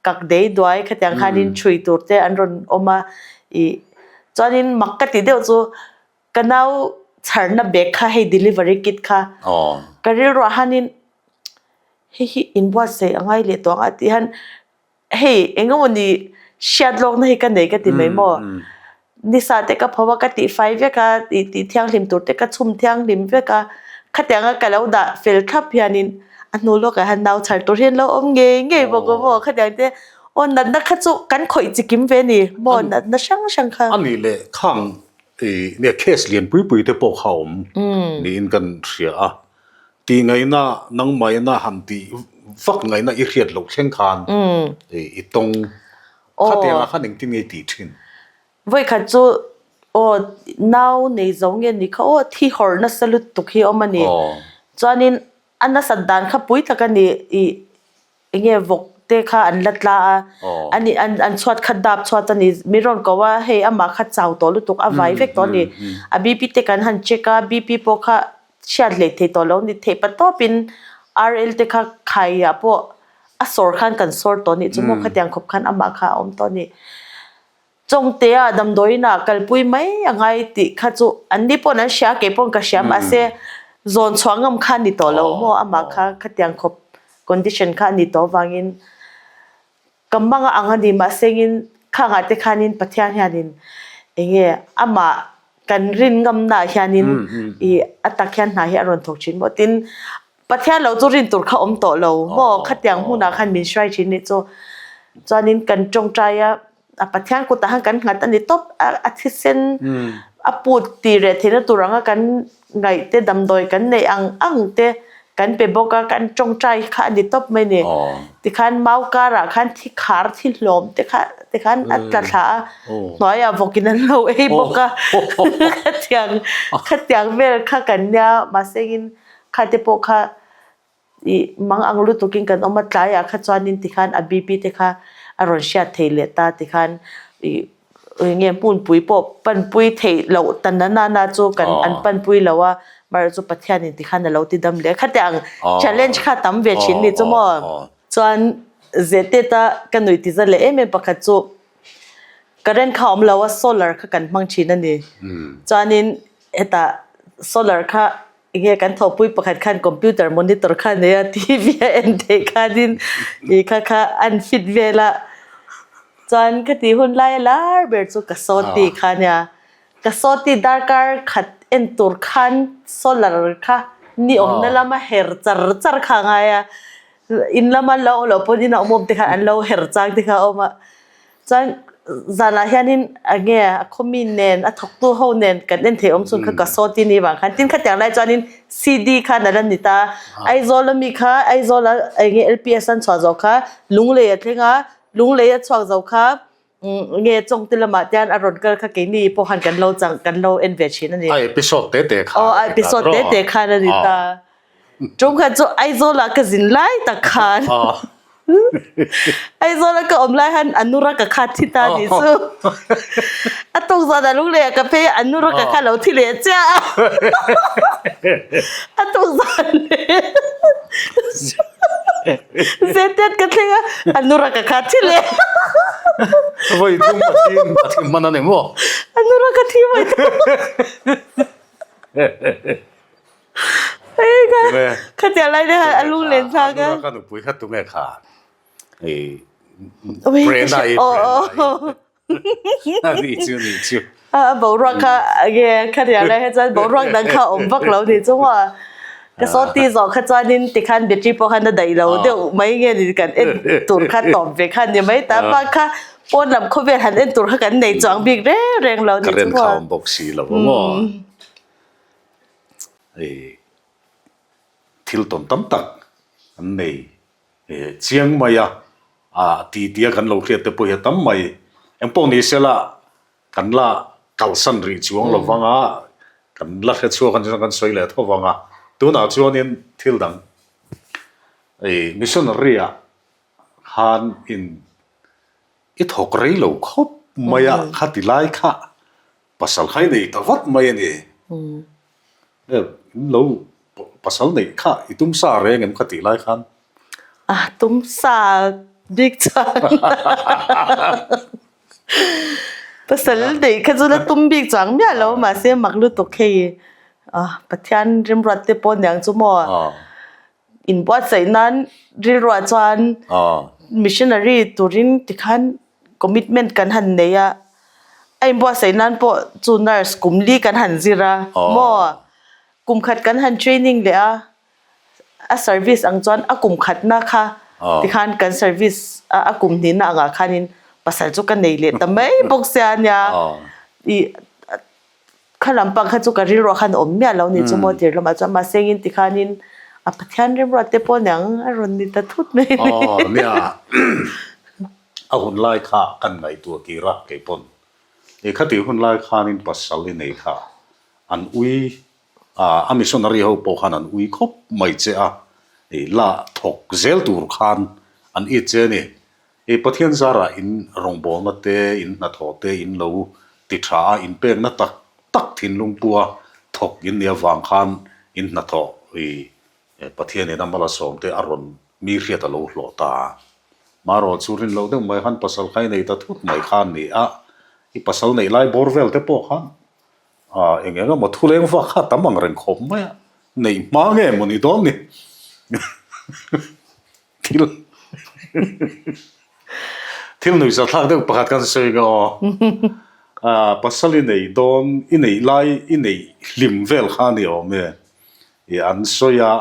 S1: kak dei duai khatiang khanin thui tur te an rawn awm a. Ih chuanin mak ka ti deuh chu ka nau chharna bag kha hei delivery kit kha ka rilruah hianin hei hi inbuatsaih a ngai leh tawh ang a tih hian Hei eng emawni hriat lawkna hi ka nei ka ti mai maw? Nisa te ka pho a, ka tih fai vek a, tih tih thianghlim tur te ka chhum thianghlim vek a, khatianga ka lo dah fel thlap hianin a hnu lawkah hian nau chhar tur hian lo awm ngei ngei bawk a maw? Khatiang te aw natna kha chu kan khawih chi kim ve ni maw natna hrang hrang kha.
S2: A nih leh khang ih nia case lian pui pui te pawh kha awm niin kan hria a. Tih ngaihna, nangmahina han tih vak ngaihna i hriat loh thleng khan i tawng khatiangah khan engtin nge i tih thin?
S1: Vawikhat chu Aw nau nei zo nge ni kha aw thi hawrh nasa lutuk hi a awm a ni. Chuanin a nasat dan kha pui tak a ni ih eng nge vawk te kha an la tla a, ani an an chhuat kha dap chhuat a ni min rawn ko a hei amah kha chau tawh lutuk a vai vek tawh a ni. A BP te kan han check a BP pawh kha hriat hlei thei tawh lo a ni theih pa tawpin RL te kha khaiah pawh a sawr khan kan sawr tawh a nih chu maw khatiang khawp khan amah kha a awm tawh a ni. Chawngtea damdawiinah kalpui mai a ngai tih kha chu anni pawn an hria kei pawn ka hria mahse zawn chhuah ngam kha a ni tawh lo maw amah kha khatiang khawp condition kha a ni tawh avangin ka mang a ang a ni mahse engin khangah te khanin Pathian hianin eng nge amah kan rin ngamnaah hianin ih a tak hian hna hi a rawn thawk thin maw tin Pathian lo chu rin tur kha awm tawh lo maw khatiang hmunah khan min hruai thin nih chu chuanin kan tawngtai a a Pathian kutah khan kan nghat a ni tawp a a thisen a put tih reh theihna tur anga kan ngaih te damdawi kan neih ang ang te kan pe bawk a kan tawngtai kha a ni tawp mai ni tikhan mau karah khan thi khar thi hlawm te kha tikhan a tla thla a hnuaiah vawkin an lo ei bawk a khatiang khatiang vel kha kan nia mahse in Kha te pawh kha ih mang ang lutukin kan awm a, tlaiah kha chuanin tikhan a BP te kha a rawn hriat thei leh ta tikhan ih eng nge hmunpui pawh panpui theih loh ta na na na chu kan an panpui lo a, amaherawhchu chu Pathianin tikhan a lo ti dam leh. Khati ang challenge kha tam ve thin ni chu maw? Chuan Zeteta ka nuih ti za leh em em pakhat chu current kha awm lo a, solar kha kan hmang thin a ni. Chuanin hetah solar kha Enge kan thawhpui pakhat khan computer monitor kha a nei a, TV a en theih khanin ih kha kha an fit vel a. Chuan ka tih hun lai a lar ber chu ka sawti kha nia. Ka sawti darkar khat en tur khan solar kha ni awmna lama her char char kha a ngai a. In lama an lo awm loh pawn ina awm awm te khan an lo her chang te kha a awm a. Chuan zanah hianin eng nge a khawmi nen a thawktu ho nen kan en theih awm chhun kha ka sawti ni vang khan tin khatiang lai chuanin CD khan a la ni ta Aizawl ami kha Aizawl a eng nge LPS an chhuah zawh kha Lunglei a thleng a Lunglei a chhuak zo kha eng nge Chawngte lamah te hian a rawn kal kha keini pawh khan kan lo chang kan lo en ve thin a ni.
S2: A episode te te khan
S1: a ni ta. Aw a episode te te khan a ni ta. Ṭawngkhat chu Aizawlah ka zin lai tak khan Aizawla ka awm lai han Anura ka kha thi ta nih chu. A tuk zanah lunglei ah ka phei a Anura ka kha lo thi leh chiah a. A tuk zan leh Zetiat ka thleng a Anura ka kha thi leh.
S2: Vawi thum a thi a thi hman a ni maw?
S1: Anura ka thi vawi thum. Khatiang lai te khan a lung len thlak a.
S2: Ka nupui kha tunge kha? Ei Brenda i Brenda i. Ni chu ni chu.
S1: A boruak kha nge khatiang lai kha chuan boruak dang kha awm vak lo ni chu maw. Ka sawti zawh kha chuanin tikhan battery pawh khan a daih lo deuh mai nge ni kan en tur kha tawp ve kha ni mai ta bak kha pawn lam khawvel han en tur kha kan nei chuang bik reng reng lo ni chu maw.
S2: Ka ren kha awm bawk si lo maw. Hei thil tawn tam tak an nei chiang mai a, a ti tia kan lo hriat te pawh hi a tam mai. Engpawh ni sela kan la kalsan rih chuang lo vang a, kan la hre chhuak a ni chuan kan sawi leh tho vang a. Tunah chuanin thil dang hei missionary ah khan in i thawk rei lo khawp mai a, khati lai kha Pasal kha i nei ta vat mai a ni. In lo pasal neih kha i tum sa reng em kha tih lai khan?
S1: A tum sa bik chuang. Pasal neih kha chu la tum bik chuang miah lo mahse mak lutuk hei Pathian remruat te pawh aniang chu maw. Inbuatsaih nan rilruah chuan missionary turin tikhan commitment kan han nei a, a inbuatsaih nan pawh chu nurse kum li kan han zir a maw, kum khat kan han training leh a, a service ang chuan a kum khatna kha tikhan kan service a a kum hnihna angah khanin pasal chu ka nei leh ta mai bawk sia nia ih. Kha lampang kha chu ka rilruah khan awm miah lo ni chu maw tir lamah chuan mahse engin tikhanin a Pathian rimruat te pawh niang a rawn ni ta thut mai ni.
S2: Aw nia a hun lai kha kan ngaihtuah tir a kei pawn. I khatih hun lai khanin pasal i nei kha an ui a, a missionary ho pawh khan an ui khawp mai che a, i la thawk zel tur khan an it che a ni. I Pathian zarah in rawngbawlna te, in hnathawh te in lo ti tha a, in pekna tak tak thinlung pua thawk in nih avang khan in hnathawh i Pathianin a mal a sawm te a rawn mi hriat a lo hlawh ta a. Marawh chu rin loh deuh mai khan pasal kha i nei ta thut mai kha a ni a, i pasal neih lai bawr vel te pawh khan eng eng emaw thu leng vak kha a tam ang reng khawp mai a, neih hma nge maw ni dawn ni? Thil thil nuihza thlak deuh pakhat kan sawi ka aw. Pasal i nei dawn i neih lai i neih hlim vel kha a ni awm e. I an sawi a,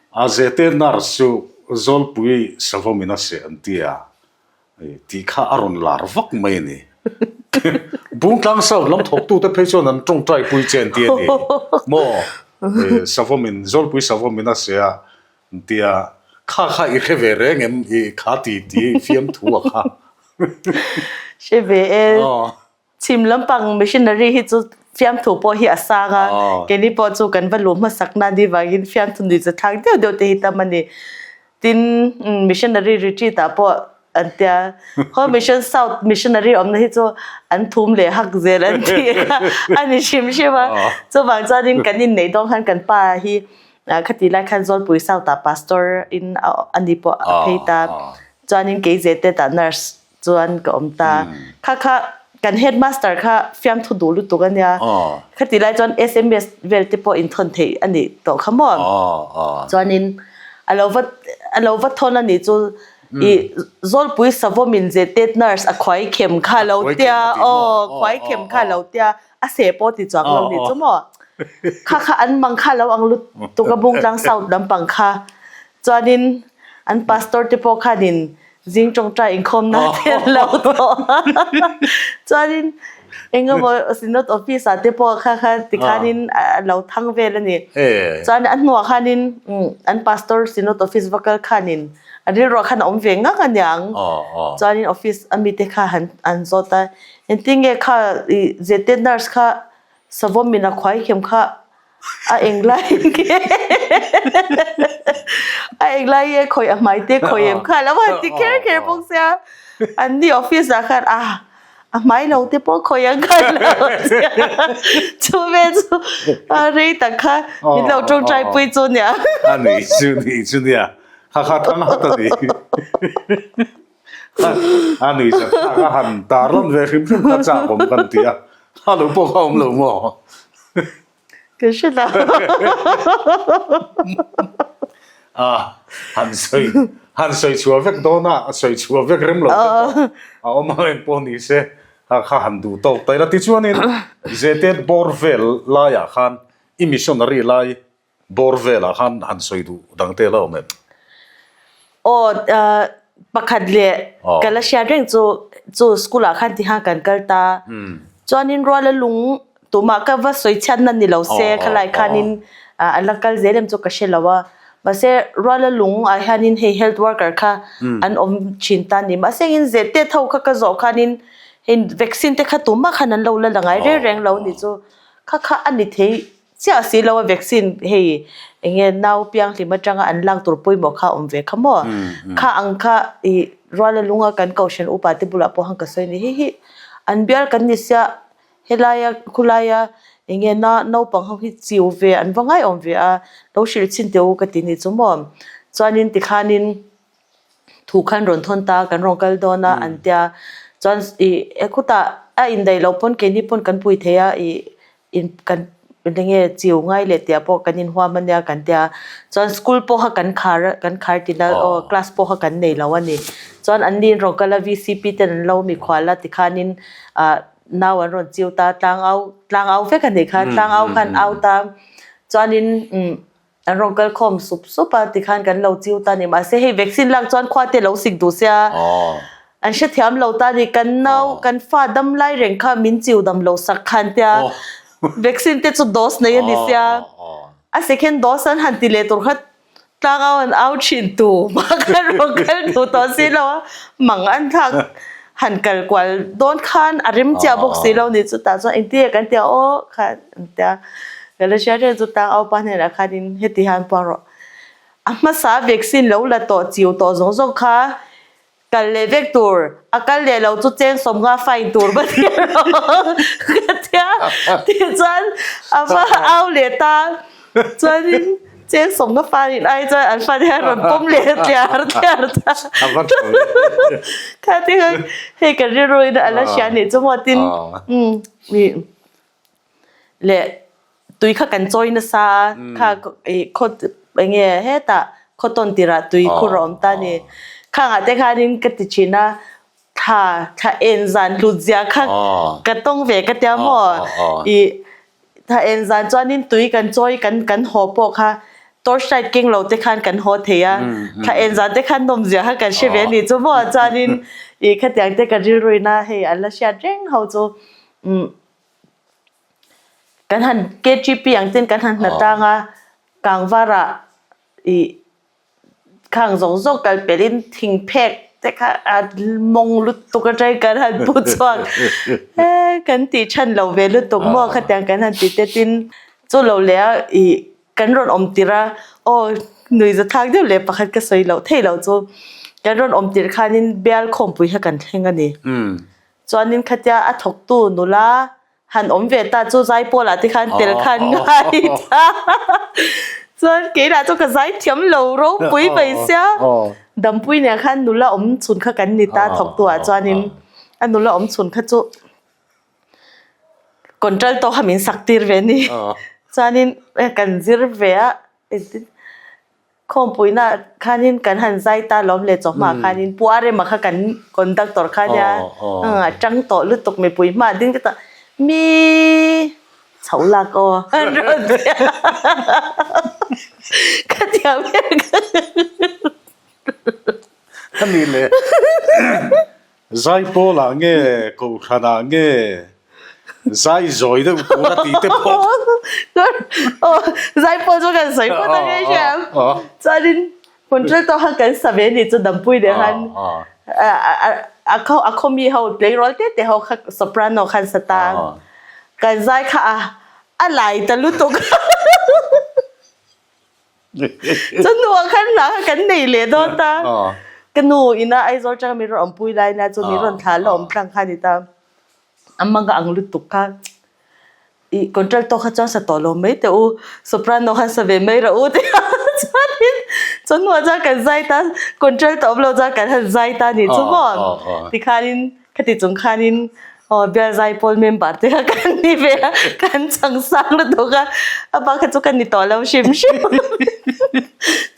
S2: a zete nurse chu Zawlpui savawmin a seh an ti a, tih kha a rawn lar vak mai a ni. Bungtlang South lam thawktute phei chuan an tawngtai pui che an ti a ni maw? Savawmin, Zawlpui savawmin a seh a an ti a, kha kha i hre ve reng em i kha ti ti fiamthu a kha.
S1: Hre ve e. Chhim lampang missionary hi chu fiamthu pawh hi a sang a, keini pawh chu kan va luh hmasak na ni vangin fiamthu nui chu thlak deuh deuh te hi tam a ni. Tin, missionary retreat ah pawh an tia, Home Mission South missionary awmna hi chu an thum leh hak zel an ti a, a ni hrim hrim a. Chuvang chuanin kan inneih dawn khan kan pa hi khatih lai khan Zawlpui South ah pastor in a ni pawh a phei ta, chuanin kei Zetet ah nurse chuan ka awm ta. Kha kha kan headmaster kha fiamthu duh lutuk a nia. Khati lai chuan sms vel te pawh inthawn theih a nih tawh kha maw. Chuanin a lo va a lo va thawn a nih chu i Zawlpui Savawmin Zetet nurse a khuai khem kha a lo tia aw khuai khem kha a lo tia a seh pawh ti chuang lo nih chu maw. Kha kha an mang kha a lo ang lutuk a Bungtlang South lampang kha. Chuanin an pastor te pawh khanin Zing tawngtai inkhawmna te an lo tawh a. Chuanin engemaw Synod office ah te pawh kha kha tikhanin a lo thang vel a ni. Chuan a hnuah khanin an pastor Synod office va kal khanin a rilruah khan a awm ve ngang a niang. Chuanin office a mite kha han an zawt a, engtinge kha i zete nurse kha savawm min a khuai khem kha A englai nge a englai nge khawi a hmai te khawi em kha lo han ti kher kher bawk sia an ni office ah khan ah a hmai lo te pawh khawi ang kha lo tia chu vel chu a rei tak kha min lo tawngtai pui chu nia.
S2: A ni chu ni chu nia kha kha thang hat a ni a ni chu kha kha han tar lan ve hrim hrim kha chak awm kan ti a kha lo pawh kha awm lo maw.
S1: Ka hre lo.
S2: A han sawi han sawi chhuah vek dawn a, a sawi chhuah vek rem lo te pawh a awm ang eng pawh ni se kha kha han duh tawk ta ila. Tichuanin Zetet bawr vel laiah khan i missionary lai Bawr velah khan han sawi duh dang te la awm em?
S1: Aw, pakhat leh ka la hriat reng chu chu school ah khan tiha kan kal ta. Chuanin ruala lung tumah ka va sawi chhiatna ni lo se khalai khanin an la kal zel em chu ka hre lo a. Mahse ruala lung ah hianin hei health worker kha an awm thin ta ni. Mahse engin zete tho kha ka zawh khanin hei vaccine te kha tumah khan an lo la la ngai reng reng lo ni chu. Kha kha a ni thei Chiah si lo a vaccine hei enge nau pianghlim atanga an lak tur pawimawh kha a awm ve kha maw? Kha ang kha i ruala lunga kan kohhran upa te bulah pawh han ka sawi ni hi hi an bial kan ni sia helaia khulaia enge na naupang ho hi chiu ve an va ngai awm ve a lo hrilh chhin teh u ka ti ni chu maw? Chuanin tikhanin thu khan rawn thawn ta kan rawn kal dawn a an tia chuan i khutah a indaih loh pawn keini pawn kan pui thei a i in kan enge chiu ngai leh tih ah pawh kan inhuam a nia kan tia chuan school pawh kha kan khar a kan khar tina aw class pawh kha kan nei lo a ni chuan an ni in rawn kal a V_C_P ten an lo mikhual a tikhanin ah nau an rawn chiu ta tlangau tlangau vek a nih kha tlangau khan au ta chuanin umm An rawn kal khawm sup sup a tikhan kan lo chiu ta ni mahse hei vaccine lak chuan khua te lo sik duh sia an hrethiam lo ta ni kan nau kan fa dam lai reng kha min chiu dam lo sak khan tia vaccine te chu dose nei a ni sia a second dose an han ti leh tur kha tlangau an au thin tu mah khan rawn kal duh tawh si lo a mang an thlak. Han kal kual dawn khan a rem chiah bawk si lo ni chutah chuan engtin nge kan tia aw khan an tia ka la hria reng chu tang aupa hnenah khanin heti hian puang rawh a hmasa vaccine lo la tawh chiu tawh zawng zawng kha kal leh vek tur a kal leh lo chu cheng sawmnga fine tur va ti rawh ka tia tichuan a va au leh ta. Chuanin cheng sawmna fan in ai chuan an fan hian rawn pawm leh tliar tliar ta.
S2: A va tha ve.
S1: Kha ti khan hei kan rilru in a la hria nih chu maw tin umm ih leh tui kha kan chawi nasa a kha ih khaw eng nge hetah khaw tawn tirah tui khur a awm ta a ni. Khangah te khanin ka ti thin a thla thla en zan hlut zia kha ka tawng ve ka tia maw ih Thla en zan chuanin tui kan chawi kan kan haw pawh kha torch light keng lo te khan kan haw thei a, thla en zan te khan nawm zia kha kan hre ve a ni chu maw chuanin ih khatiang te ka rilruin a hei an la hriat reng ho chu umm kan han KTP ang ten kan han hna tang a kangvarah ih Khang zawng zawng kal pelhin thing phek te kha a mawng lutuk atangin kan han pu chhuak e kan tih chhan lo ve lutuk maw khatiang kan han ti te tin chu lo leh a ih kan rawn awm tirh a aw nui za thlak deuh leh pakhat ka sawi loh theih loh chu kan rawn awm tirh khanin bial khawmpui kha kan thleng a ni chuanin khatia a thawktu nula Han awm ve ta chu zaipawl ah te khan tel khan ngai ta. Chuan keilah chu ka zai thiam lo ropui mai sia. Dampui nen khan nula awm chhun kha kan ni ta thawktu ah chuanin a nula awm chhun kha chu contralto kha min sak tir ve ni. Chuanin kan zir ve a engtin Khawmpuina khanin kan han zai ta lawm le chawhma khanin Pu Arema kha kan conductor kha nia a tang tawh lutuk mipui hma ding te ta mi chho lak aw an rawn ti a ka thiam em ka
S2: Ka ni le Zaipawl ah nge Kohhran ah nge zai zawi deuh tur a tih te pawh.
S1: Aw Zaipawl chu kan sawi phawt ang e hriam. Chuanin contractor khan kan sa ve ni chu Dampui leh khan a khaw a khaw mi ho tleirawl te te ho kha soprano khan sa ta. Kan zai kha a a lai ta lutuk. Chu hnuah khan hna kha kan nei leh dawn ta. Ka nu ina Aizawl atanga min rawn awmpui lai nia chu min rawn thlah la awm tlang kha a ni ta. A manga ang lutuk kha ih contralto kha chuan sa tawh lo mai teh u, soprano khan sa ve mai rawh u tia chuanin chu hnuah chuan kan zai ta contralto awm lo chuan kan han zai ta a nih chu maw tikhanin Khati chung khanin aw bial zaipawl member te kha kan ni ve a, kan chang sang lutuk a, a bak kha chu ka ni tawh lo hrim hrim.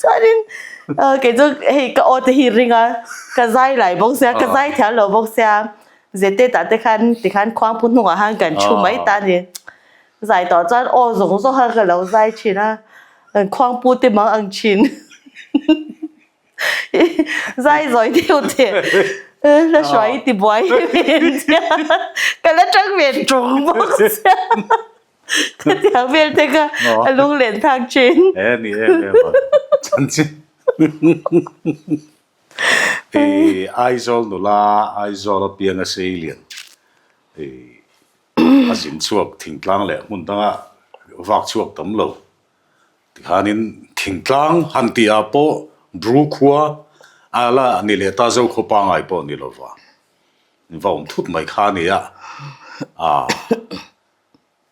S1: Chuanin kei chu hei ka aw te hi ring a, ka zai lai bawk sia, ka zai thiam lo bawk sia, zete tah te khan tikhan khuangpu hnungah khan kan thu mai ta a ni. Zai tawh chuan aw zawng zawng kha ka lo zai thin a, khuangpu te mang ang thin. Zai zawi deuh teh la hruai i ti buai em sia ka la tang ve ṭawng bawk sia ka tiang vel te kha a lunglen thlak thin.
S2: E ni em em a chanchin i Aizawl nula Aizawl a piang a sei lian i a zin chhuak thingtlang leh hmun danga vak chhuak tam lo Tikhanin thingtlang han tihah pawh Bru khua a la ni leh ta zo khaw pangai pawh ni lova va awm thut mai kha a ni a, aa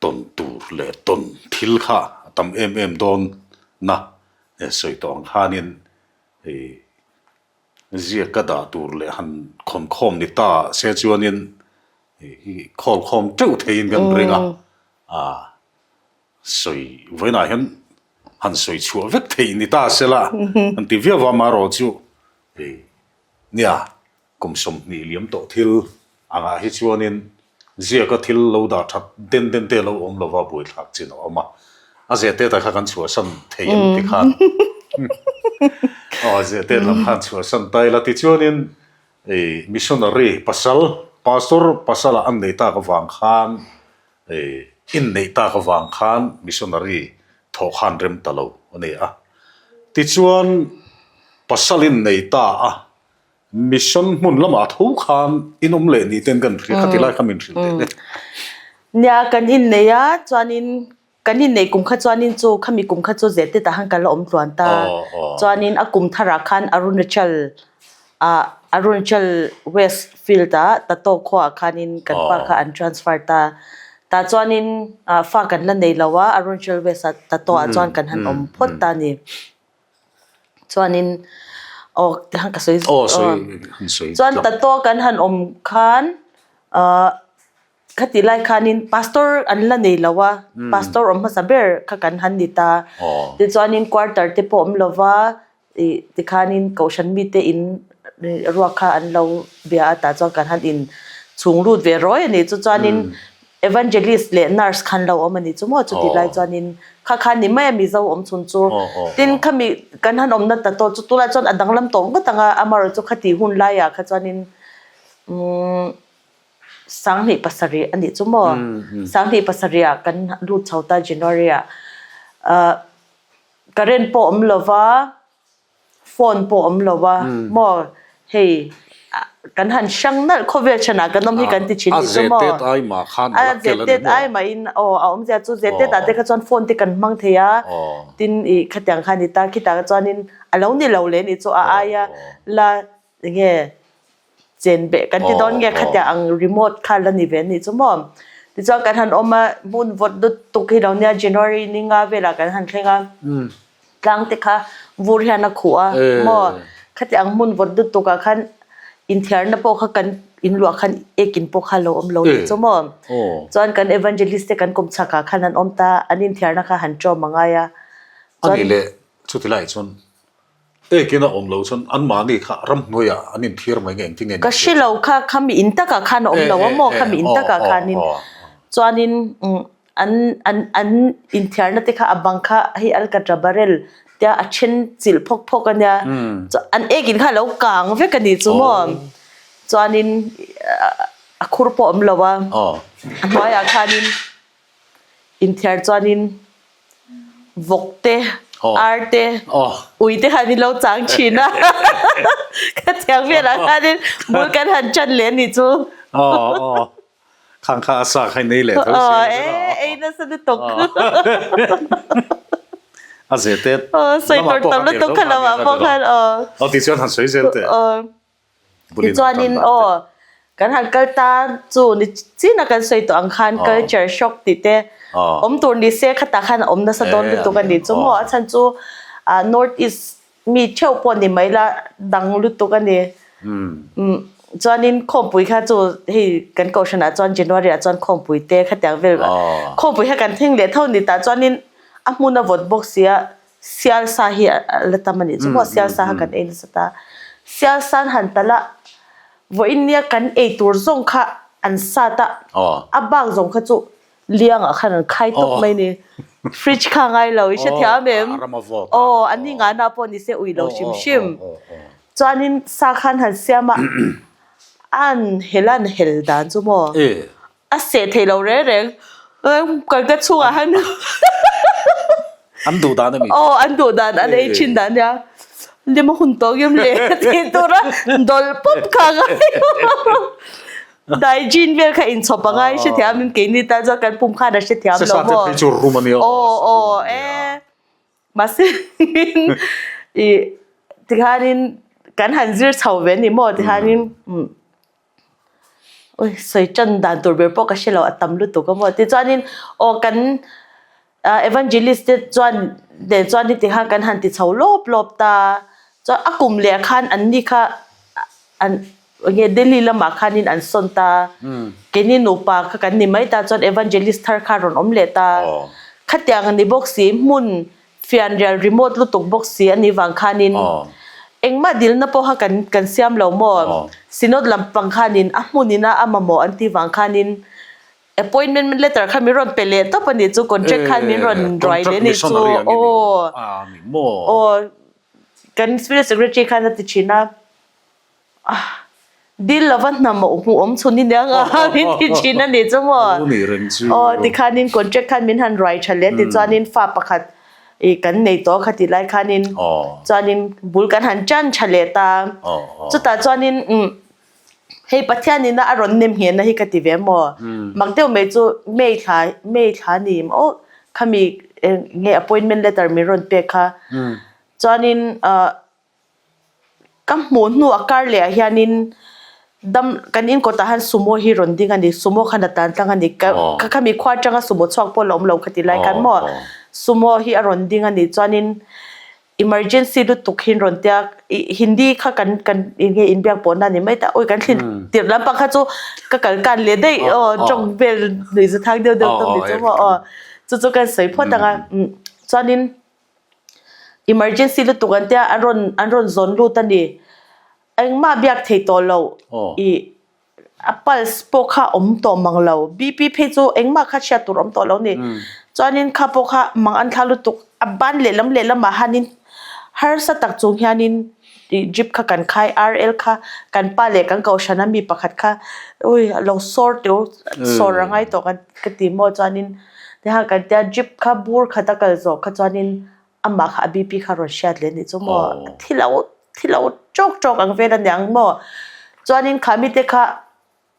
S2: tawn tur leh tawn thil kha a tam em em dawn na sawi tawh ang khanin ih ziak ka dah tur leh han khawn khawm ni ta se chuanin ih khawl khawm teuh theiin kan ring a, aa. Sawi vawiinah hian han sawi chhuah vek theih ni ta sela an ti viau va, amaherawh chu hei nia kum 20 liam tawh thil angah hi chuanin ziaka thil lo dah that den den te lo awm lova buaithlak chin a awm a, a zete ta kha kan chhuahsan thei em ti khan aw zete lam khan chhuahsan ta ila tichuanin hei missionary pasal pastor pasala an nei tak avang khan Inneih tak avang khan missionary thawh khan rem ta lo a ni a. Tichuan pasal innei ta a. Mission hmun lamah tho khan in awm leh ni ten kan hria kha ti lai kha min hrilh teh le.
S1: Nia kan innei a chuanin kan inneih kum kha chuanin chu khami kum kha chu zete tah khan kan la awm tluan ta. Chuanin a kum tharah khan Arunachal ah Arunachal West Field ah Tato khuaah khanin kan pa kha an transfer ta. Tah chuanin fa kan la nei lo a Arunachal West ah Tato ah chuan kan han awm phawt ta a ni. Chuanin aw tihan ka sawi
S2: Aw sawi han sawi
S1: Chuan tato kan han awm khan ah khati lai khanin pastor an la nei lo a pastor awm hmasa ber kha kan han ni ta. Tichuanin quarter te pawh awm lo va ih tikhanin kohhran mite in ruak kha an lo bia a tah chuan kan han in chhung lut ve rawi a ni. Chu chuanin Evangelist leh nurse khan lo awm a ni chu maw chutih lai chuanin kha khan ni mai a Mizo awm chhun chu. Tin khami kan han awmna ta tawh chu tunah chuan a danglam tawh ngawt ang a, amaherawhchu chu khati hun laiah kha chuanin umm sanghnih pasarih a nih chu maw sanghnih pasarih ah kan lut chho ta January ah ah current pawh awm lova Phone pawh awm lo a maw hei kan han hrang nalh khawvel chhanah kan awm hi kan ti thin tih chu maw a zet ai mahin aw a awmzia chu zet ah te kha chuan phone te kan hmang thei a tin ih khatiang kha a ni ta khitah chuanin a lo ni lo leh a nih chu a aia la enge chen beh kan ti dawn nge khatiang ang remote kha la ni ve anih chu maw. Tichuan kan han awm a hmun vawt lutuk hi lo nia January ni nga velah kan han thleng a tlang te kha vur hian a khuh a maw khatiang hmun vawt lutuk ah khan inthiarna pawh kha kan inluah khan ekin pawh kha lo awm lo nih chu maw. Chuan kan evangelist te kan kawmchhak ah khan an awm ta an inthiarna kha han ṭawm a ngai a.
S2: Ani leh chuti lai chuan Ekin a awm lo chuan anmahni kha ramhnuaiah an inthiar mai nge engtin nge
S1: Ka hre lo kha khami in takah khan a awm lo a maw khami in takah khanin chuanin an an an inthiarna te kha a bang kha hei alkatra barrel tia a then chilh phawk phawk a nia chuan an ekin kha a lo kang vek a nih chu maw chuanin a khur pawh a awm lo a a hnuaiah khanin Inthiar chuanin vawk te, ar te, ui te khan in lo chang thin a. Ka thiang velah khanin bul kan han chan leh a nih chu.
S2: Khang kha a sa kha in ei leh tho si a.
S1: E, ei nasa lutuk.
S2: A ze te
S1: lamah pawh khan ei tho khan.
S2: Aw tichuan han sawi zel teh.
S1: Tichuanin aw kan han kal ta chu ni chin a kan sawi tawh ang khan culture shock tih te awm tur ni se khatah khan a awm nasa dawn lutuk a ni chu maw a chhan chu ah north east mi theuh pawh ni mai la dang lutuk a ni chuanin khawmpui kha chu hei kan kohhran ah chuan January ah chuan khawmpui te khatiang vel khawmpui kha kan thleng leh tho ni tah chuanin a hmun a vawt bawk sia Sial sa hi a la tam a nih chu maw sial sa kha kan ei nasa ta. Sial sa an han talh a, vawiin nia kan ei tur zawng kha an sat a, a bak zawng kha chu liangah khan an khai tawp mai ni. Fridge kha a ngai lo, i hrethiam em? Aw, an ni ngana pawh ni se ui lo hrim hrim. Chuanin sa khan han siam a, an hel a an hel dan chu maw. A seh thei lo reng reng. Kan ka chhungah han
S2: An duh dan a mi?
S1: Aw, an duh dan, an ei thin dan nia. Lima hun tawk em le tih tura dawlh pawp kha a ngai. Daijin vel kha inchhawp a ngai hrethiam in keini tan chuan kan pum khan a hrethiam lo
S2: maw. Sesate phei chu rum a nia.
S1: Aw, aw, e. Mahse i tikhanin kan han zir chho ve a ni maw tikhanin Ui sawi tan dan tur ber pawh ka hre lo a tam lutuk a maw tichuanin aw kan evangelist te chuan nen chuan heti khan kan han ti chho lawp lawp ta chuan a kum leh khan an ni kha an enge Delhi lamah khanin an sawn ta keini nupa kha kan ni mai ta chuan evangelist thar kha a rawn awm leh ta khatiang a ni bawk si hmun Fianrial remote lutuk bawk si a nih vang khanin engmah dilna pawha kan kan siam lo maw? Synod lampang khanin a hmunin a a mamawh an tih vang khanin appointment letter kha min rawn pe leh tawp a nih chu contract khan min rawn ruai leh a nih chu aw aw kan spirit secretary khan a ti thin a. Dil lova hnam a hmuh awm chhun i nia nga min ti thin a ni chu maw. Aw tikhanin contract khan min han ruai tha leh tichuanin fa pakhat. I kan nei tawh kha tih lai khanin chuanin bul kan han tan tha leh ta. Chutah chuanin hei Pathian ina a rawn nem nghehna hi ka ti ve maw? Mak deuh mai chu May thla May thla ni maw khami nge appointment letter min rawn pek kha. Chuanin Ka hmuh hnu a kar leh ah hianin dam kan inkawt ah hian sumo hi rawn ding a ni sumo khan a tan tlang a ni ka khami khua atanga sumo chhuak pawh la awm lo kha ti lai khan maw sumo hi a rawn ding a ni chuanin emergency lutuk hi an rawn tia ih hindi kha kan kan eng nge inbiak pawhna a ni mai ta awi kan thlen tirh lampang kha chu ka kal kan leh daih aw tawng vel nuihza thak deuh deuh tawp ni chu maw aw chu chu kan sawi phawt ang a chuanin. Emergency lutuk an tia an rawn an rawn zawn lut a ni. Engmah biak thei tawh lo ih a pulse pawh kha awm tawh mang lo. BP phei chu engmah kha hriat tur awm tawh lo ni. Chuanin kha pawh kha mang an thla lutuk a ban lehlam lehlamah hianin harsa tak chung hianin ih drip kha kan khai RL kha kan pa leh kan kohhran a mi pakhat kha ui a lo sawr teuh sawr a ngai tawh ka ti maw chuanin. Tihian kan tia drip kha bur khat a kal zawh kha chuanin amah kha a BP kha rawn hriat leh anih chu maw a thi lo thi lo tawk tawk ang vel a niang maw chuanin kha mite kha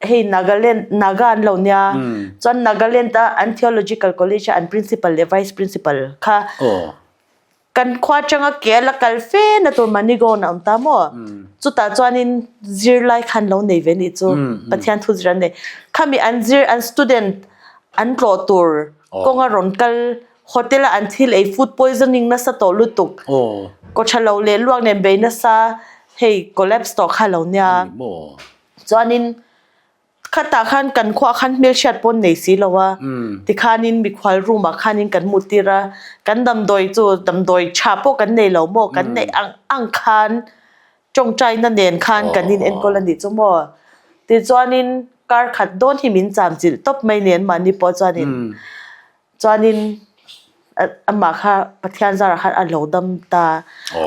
S1: hei Nagaland Naga an lo nia chuan Nagaland a an theological college a an principal leh vice principal kha Kan khua atanga ke a la kal fe na tur Manigaon a awm ta maw? Chutah chuanin zirlai khan lo nei ve nih chu Pathian thu zir an nei. Khami an zir an student an tlawh tur kawnga rawn kal hotel a an thil ei food poisoning nasa tawh lutuk kaw tha lo leh luak nen bei nasa hei collapse tawh kha lo nia. Chuanin Khatah khan kan khuah khan hmelhriat pawn nei si lo a, tikhanin mikhual room ah khanin kan hmuh tir a, kan damdawi chu damdawi tha pawh kan nei lo maw, kan neih ang ang khan tawngtaina nen khan kan in enkawl a nih chu maw. Tichuanin kar khat dawn hi min cham chilh tawp mai nen mahni pawh chuanin Chuanin amah kha Pathian zarah khan a lo dam ta.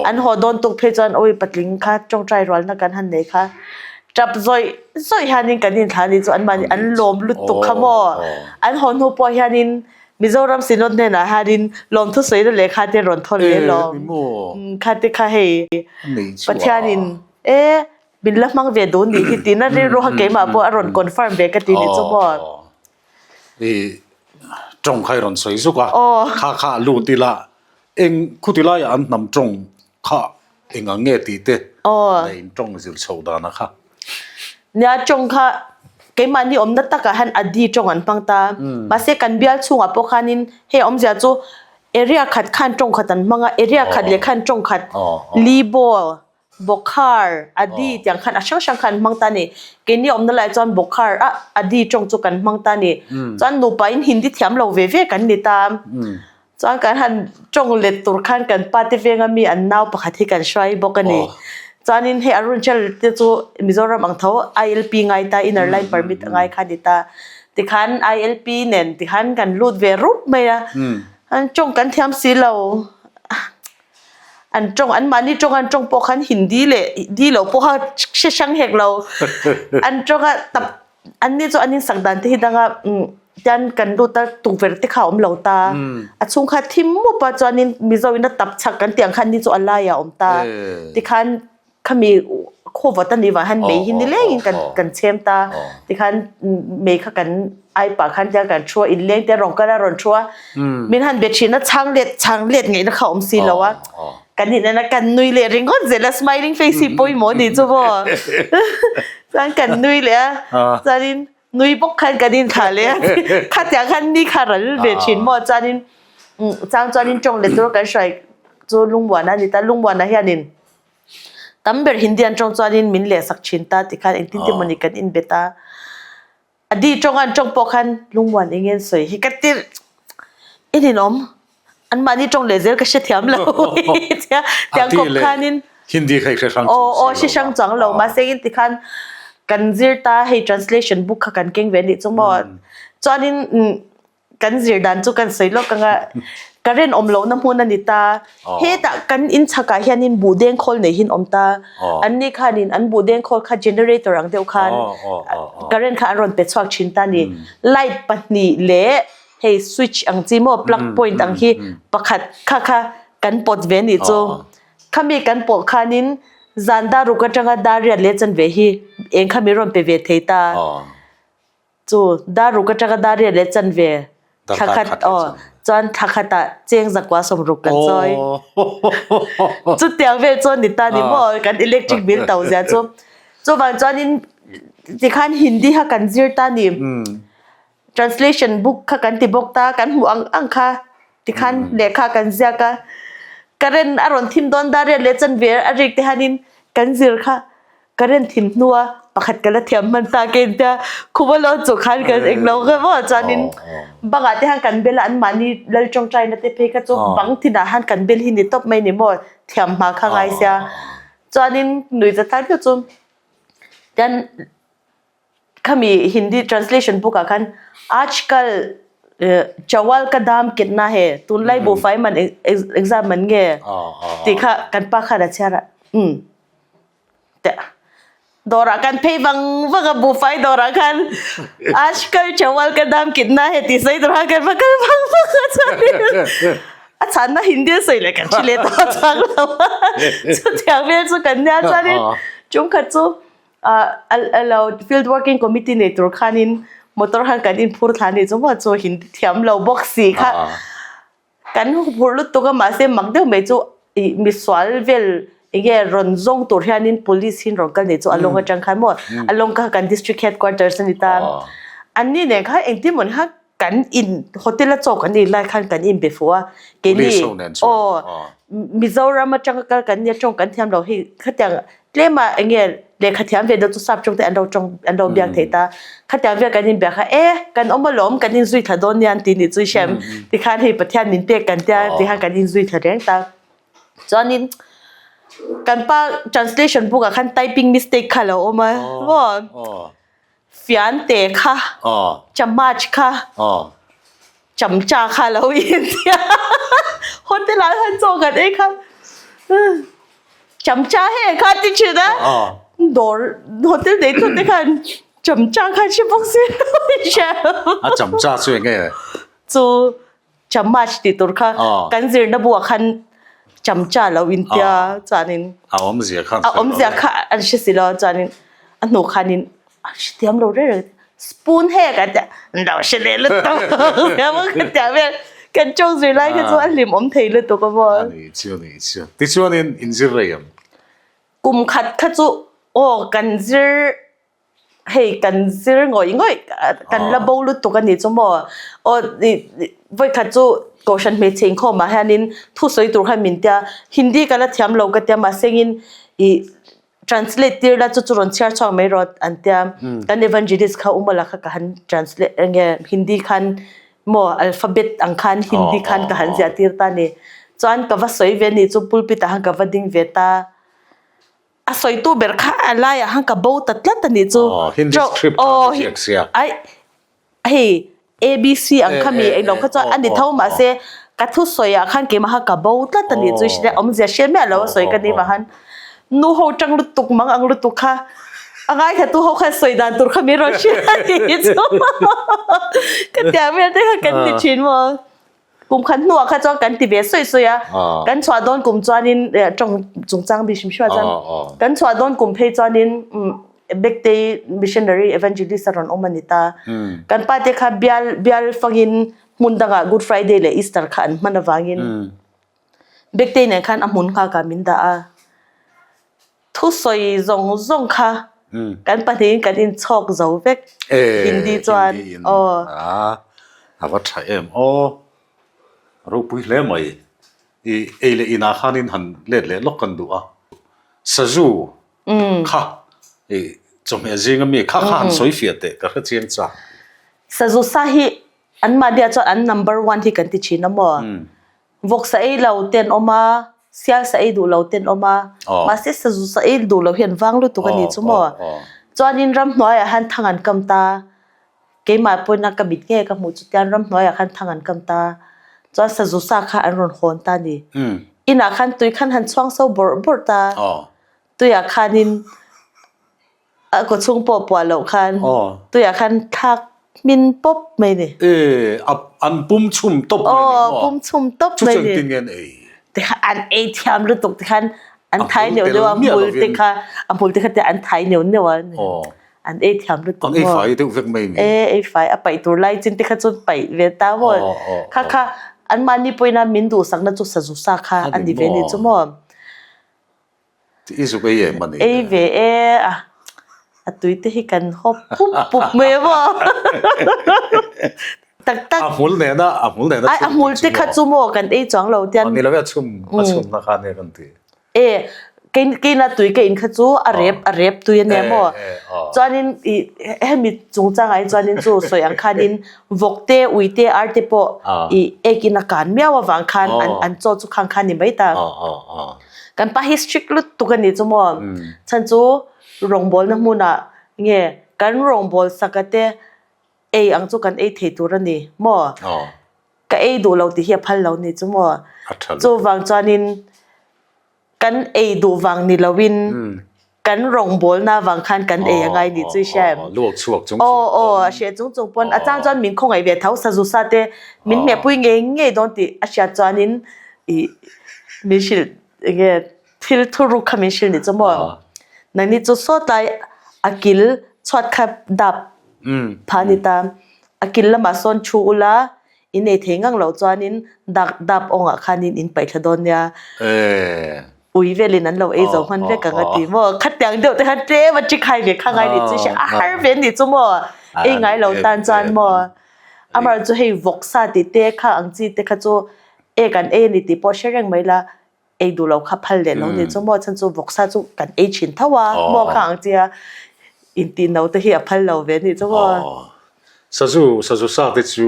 S1: An haw dawn tuk phei chuan awi patling kha tawngtai rualna kan han nei kha tap zawih zawih hianin kan inthlah anih chu anmahni an lawm lutuk kha maw. An haw hnu pawh hianin Mizoram Synod hnenah hianin lawmthu sawina lehkha te rawn thawn leh lawm. Kha te kha hei Pathianin e min la hmang ve duh nih hi tiin a rilru kha keimah pawh a rawn confirm ve ka ti nih chu maw.
S2: I tawng kha i rawn sawi zuk a, kha kha a lut ila eng khuti laiah an hnam tawng kha eng ang nge tih te leh in tawng zir chhoh dan a kha.
S1: Nia tawng kha keimahni awmna takah hian Adi tawng an hmang ta, mahse kan bial chhungah pawh khanin hei awmzia chu area khat khan tawng khat an hmang a, area khat leh khan tawng khat Libo Bokhar, Adi tiang khan a hrang hrang khan an hmang ta a ni. Keini awmna laiah chuan Bokhar a Adi tawng chu kan hmang ta a ni. Chuan nupa in Hindi thiam lo ve ve kan ni ta. Chuan kan han tawng let tur khan kan pa te venga mi an nau pakhat hi kan hruai bawk a ni. Chuanin hei Arunachal te chu Mizoram ang tho ILP ngai ta, Inner Line Permit a ngai kha a ni ta. Tikhan ILP nen tikhan kan lut ve rup mai a. An tawng kan thiam si lo. An tawng an mahni tawng an tawng pawh khan Hindi leh Di lo pawh kha hre hrang hek lo. An tawng a tap an ni chu an insak dan te hi dang a tian kan lut a tukverh te kha a awm lo ta. A chhung kha thim mup a chuanin Mizo in a tap chhak kan tih ang khan ni chu a laiah a awm ta. Tikhan Khami khawvat a nih vang hian mei hi nilengin kan kan chhem ta. Tikhan mei kha kan ai pah khan tiang kan thu a, inleng te rawn kal a rawn thu a. Min han be thin a, chhang let chhang let ngaihna kha a awm si lo a. Kan inah na kan nui leh ringawt zel a, smiling face hi pawimawh a nih chu maw. Chuan kan nui leh a, chuanin nui bawk khan kan inthlah leh a. Khatiang khan ni kha ral ve thin maw chuanin chang chuanin tawng let tur kan hruai chu Lungmuana a ni ta. Lungmuana hianin Tam ber Hindi an tawng chuanin min lehsak thin ta tih khan engtin te mawni kan inbet a. A di tawng an tawng pawh khan lungmuan eng nge an sawi hi ka ti i ninawm an mahni tawng leh zel ka hrethiam lo tia tiang kawp khanin
S2: Hindi kha i hre hrang
S1: aw aw hre hrang chuang lo mahse engin ti khan kan zir ta hei translation book kha kan keng ve anih chu maw chuanin Kan zir dan chu kan sawi lawk ang a, current awm lohna hmun a ni ta. Hetah kan in chhakah hianin buh dengkhawl nei hi an awm ta. Anni khanin an buh dengkhawl kha generator ang deuh khan current kha an rawn pe chhuak thin ta a ni. Light pahnih leh hei switch ang chi maw plug point ang hi pakhat kha kha kan pawt ve nih chu. Khami kan pawh khanin zan dar ruk atanga dar riat leh chanve hi eng kha min rawn pe ve thei ta. Chu dar ruk atanga dar riat leh chanve thla khat aw chuan thla khatah cheng zakua sawmruk kan chawi. Chutiang vel chuan ni ta ni maw kan electric bill to zia chu. Chuvang chuanin tikhan Hindi kha kan zir ta ni. Translation book kha kan ti bawk ta, kan hmuh ang ang kha tikhan lehkha kan ziak a, current a rawn thim dawn dar riat leh chanve a rik te hianin kan zir kha current thim hnua pakhat ka la thiam hman ta ke intia khuma lo chu khan kan englo kha maw chuanin bangah te hian kan bel a anmahni lal tawngtaina te phei kha chu bang thinah hian kan bel hi ni tawp mai ni maw thiam hma kha ngai sia chuanin nui za thlak deuh chu tian Khami Hindi translation book ah khan Aaj kal chawal ka daam kitna hai tunlai buhfai man exam man nge tih kha kan pa khan a chhiar a umm teh dawrah kan phei vang vang a buhfai dawrah khan Aaj kal chawal ka daam kitna hai tih sawi tur khan kan va kal vang vang a chuanin a chhanna Hindi a sawi leh kan hre leh tawh chang lo a chutiang vel chu kan nia chuanin chungkhat chu A lo field working committee nei tur khanin motor khan kan inphur thla anih chu maw chu hindi thiam lo bawk si kha kan phur lutuk a mahse mak deuh mai chu ih misual vel enge rawn zawng tur hianin police hi an rawn kal nei chu a lawng atang khan maw a lawng kha kan district headquarters a ni ta anni nen khan engtin mawni khan kan in hotel a chaw kan ei lai khan kan inbe fuh a keini aw Mizoram atanga kal kan nia tawng kan thiam lo hei khatiang tlema enge lehkha thiam ve deuh chu sap tawng te an lo tawng an lo biak thei ta khatiang vel kan inbiak kha e kan awm alawm kan inzui thla dawn nia an ti nih chu i hriam tikhan hei Pathian min pek kan tia tikhan kan inzui thla reng ta chuanin kan pa translation book ah khan typing mistake kha a lo awm a maw. Fiante kha, chamach kha, chamcha kha lo in tia hotel ah khan chaw kan ei kha chamcha he kha ti thin a dawr hotel nei tu te khan chamcha kha hre bawk si lo in hria
S2: A chamcha chu enge?
S1: Chu Chamach tih tur kha kan zirna buah khan chamcha lo in tia chuanin
S2: a awmzia kha
S1: a awmzia kha an hre si lo chuanin a hnu khanin a hre thiam lo reng reng spoon he kan tia an lo hre leh lutuk ka tia vel kan tawng zir lai kha chu a hlim awm thei lutuk a maw.
S2: A ni chu a ni chu tichuanin in zir rei ang.
S1: Kum khat kha chu aw kan zir Hei kan zir ngawih ngawih kan la bo lutuk a ni chu maw? Aw vawikhat chu Kohhran hmeichhe inkhawmah hianin thusawi tur khan min tia, Hindi ka la thiam lo ka tia mahsengin ih translate tir la chu chu rawn chhiar chhuak mai rawh an tia. Kan evangelist kha Umala kha ka han translate enge Hindi khan maw alphabet ang khan Hindi khan ka han ziah tir ta a ni. Chuan ka va sawi ve a ni chu pulpit ah khan ka va ding ve ta. A sawitu ber kha a laiah khan ka bo ta tlat a nih chu.
S2: Aw, Hindi script kha a ziak sia.
S1: Ai, hei ABC ang kha mi englo kha chuan a ni tho mahse ka thusawiah khan keimah kha ka bo tlat a nih chu hria awmzia hria miah lo a sawi ka nih vang khan nu ho tang lutuk mang ang lutuk kha a ngaithla tu ho khan sawi dan tur kha min rawn hria a nih chu. Ka tiang vel te kha kan ti thin maw. Kum khat hnuah kha chuan kan ti ve sawi sawi a, kan chhuah dawn kum chuanin tawng chungchang bik hrim hrim ah chuan kan chhuah dawn kum phei chuanin Bektei missionary evangelist a rawn awm a ni ta. Kan pa te kha bial bial fangin hmun dangah Good Friday leh Easter kha an hman avangin Bektei nen khan a hmun nghakah min dah a. Thusawi zawng zawng kha kan pahnihin kan inchhawk zo vek Hindi chuan aw.
S2: A va tha em aw. Ropui hle mai. I ei leh inah khanin han let leh lawk kan duh a. Sazu kha i chawhmeh zinga mi kha kha han sawi fiah teh ka hre chiang chak.
S1: Sazu sa hi anmahniah chuan an number one hi kan ti thin a maw. Vawksa ei lo te an awm a, sial sa ei duh lo te an awm a, mahse sazu sa ei duh lo hi an vang lutuk a nih chu maw? Chuanin ramhnuaiah hian thang an kam ta, keimah pawhin ka mit nge ka hmuh chu tian ramhnuaiah khan thang an kam ta, chuan sazu sa kha an rawn hawn ta a ni. Inah khan tui khan han chhuang so bawrh bawrh ta, tuiah khanin a kawchhung pawh puah loh khan tuiah khan thlak. Hmin pawp mai ni.
S2: E, a, an pum chhum tawp mai ni maw?
S1: Aw, pum chhum tawp mai ni.
S2: Chu chu engtin nge an ei?
S1: Tikhan an ei thiam lutuk tikhan an thai neuh neuh a, hmul te kha, a hmul te kha te an thai neuh neuh a.
S2: Aw.
S1: An ei thiam lutuk maw?
S2: An ei fai deuh vek mai ni.
S1: E, ei fai, a paih tur lai chin te kha chu paih ve ta maw?
S2: Aw, aw,
S1: Kha kha anmahni pawhin a min duhsakna chu sazu sa kha a ni ve ni chu maw?
S2: I zuk ei em a ni?
S1: Ei ve e a, a tui te hi kan hawp pup pup mai a maw? Tak tak.
S2: A hmul nena, a hmul nena
S1: chhum. A hmul te kha chu maw kan ei chuang lo tian.
S2: Ni lo e a chhum, a chhumna kha ania kan ti.
S1: E, kei keina tui ka in kha chu a rep a rep tui ania maw? Chuanin i hemi chungchangah hi chuanin chu sawi ang khanin vawk te, ui te, ar te pawh i ekin a kan miau avang khan an chaw chu khang khan ni mai ta. Kan pa hi strict lutuk a nih chu maw? Chhan chu rawngbawlna hmunah nge kan rawngbawlsak a te ei ang chu kan ei thei tur a ni maw? Ka ei duh lo tih hi a phal lo ni chu maw? Chuvang chuanin kan ei duh vang ni loin kan rawngbawlna vang khan kan ei a ngai ni chu i hria em?
S2: Luak chhuak chung chung
S1: pawn. Aw aw a hria chung chung pawn a chang chuan min khawngaih ve tho sazu sa te min hmehpui ngei ngei dawn tih a hriat chuanin ih min hrilh enge thil thuruk kha min hrilh ni chu maw nangni chu sawtlai a kil chhuat kha dap pha a ni ta a kil lamah sawn thu ula in ei thei ngang loh chuanin dak dap awngah khanin in paih thla dawn nia ui velin an lo ei zo hman vek ang a ti maw khatiang deuh te khan tlem a chikhai ve kha ngai ni chu a har ve ni chu maw ei ngai lo tan chuan maw amaherawhchu hei vawksa tih te kha ang chi te kha chu E kan ei a ni tih pawh hre reng mai la, ei duh lo kha phal leh lo ni chu maw chhan chu vawksa chu kan ei thin tho a maw kha ang tia intih no te hi a phal lo ve ni chu maw.
S2: Sazu, sazu sa te chu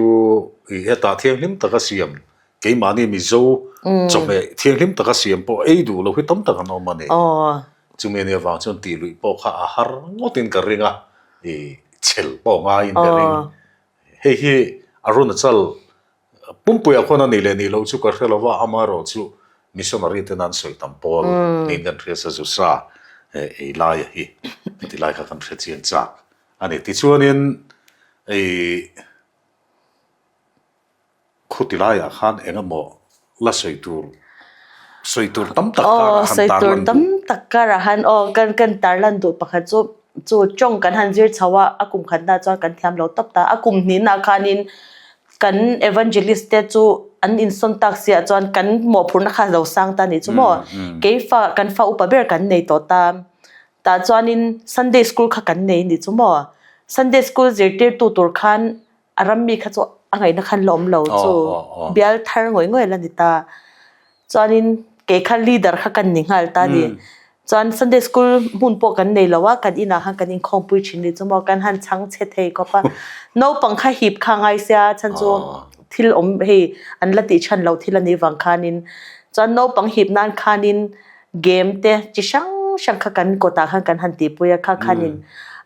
S2: i hetah thianghlim taka siam, keimahni Mizo chawhmeh thianghlim taka siam pawh ei duh lo hi tam tak an awm a ni. Chumi ania vang chuan tih luih pawh kha a har ngawtin ka ring a, i chhel pawh ngaiin ka ring. Hei hi Arunachal Pumpuia khawn a nih leh nih loh chu ka hre lo va, amaherawh chu missionary ten an sawi tam pawl niin kan hria sa zu sa ei laia hi ti lai kha kan hre chiang chak a ni. Tichuanin ei khuti laiah khan eng emaw la sawi tur sawi tur tam tak karah han tarlan duh.
S1: Aw sawi tur tam tak karah han aw kan kan tarlan duh pakhat chu chu tawng kan han zir chho a, a kum khatna chuan kan thiam lo tawp ta. A kum hnihna khanin kan evangelist te chu an insawn tak siah chuan kan mawhphurhna kha a lo sang ta a nih chu maw. Kei fa kan fa upa ber kan nei tawh ta. Tah chuanin Sunday school kha kan nei a nih chu maw. Sunday school zirtirtu tur khan a ram mi kha chu a ngaihna khan la awm lo chu bial thar ngawih ngawih la ni ta. Chuanin kei kha leader kha kan ni nghal ta ni. Chuan Sunday school hmun pawh kan nei lo a, kan inah khan kan inkhawmpui thin ni chu maw, kan han chhang chhe thei khawp a. Naupang kha hip kha ngai sia, chhan chu thil awm hei an la tih chhan loh thil a nih vang khanin. Chuan naupang hip nan khanin game te chi hrang hrang kha kan kawtah khan kan han tihpui a, kha khanin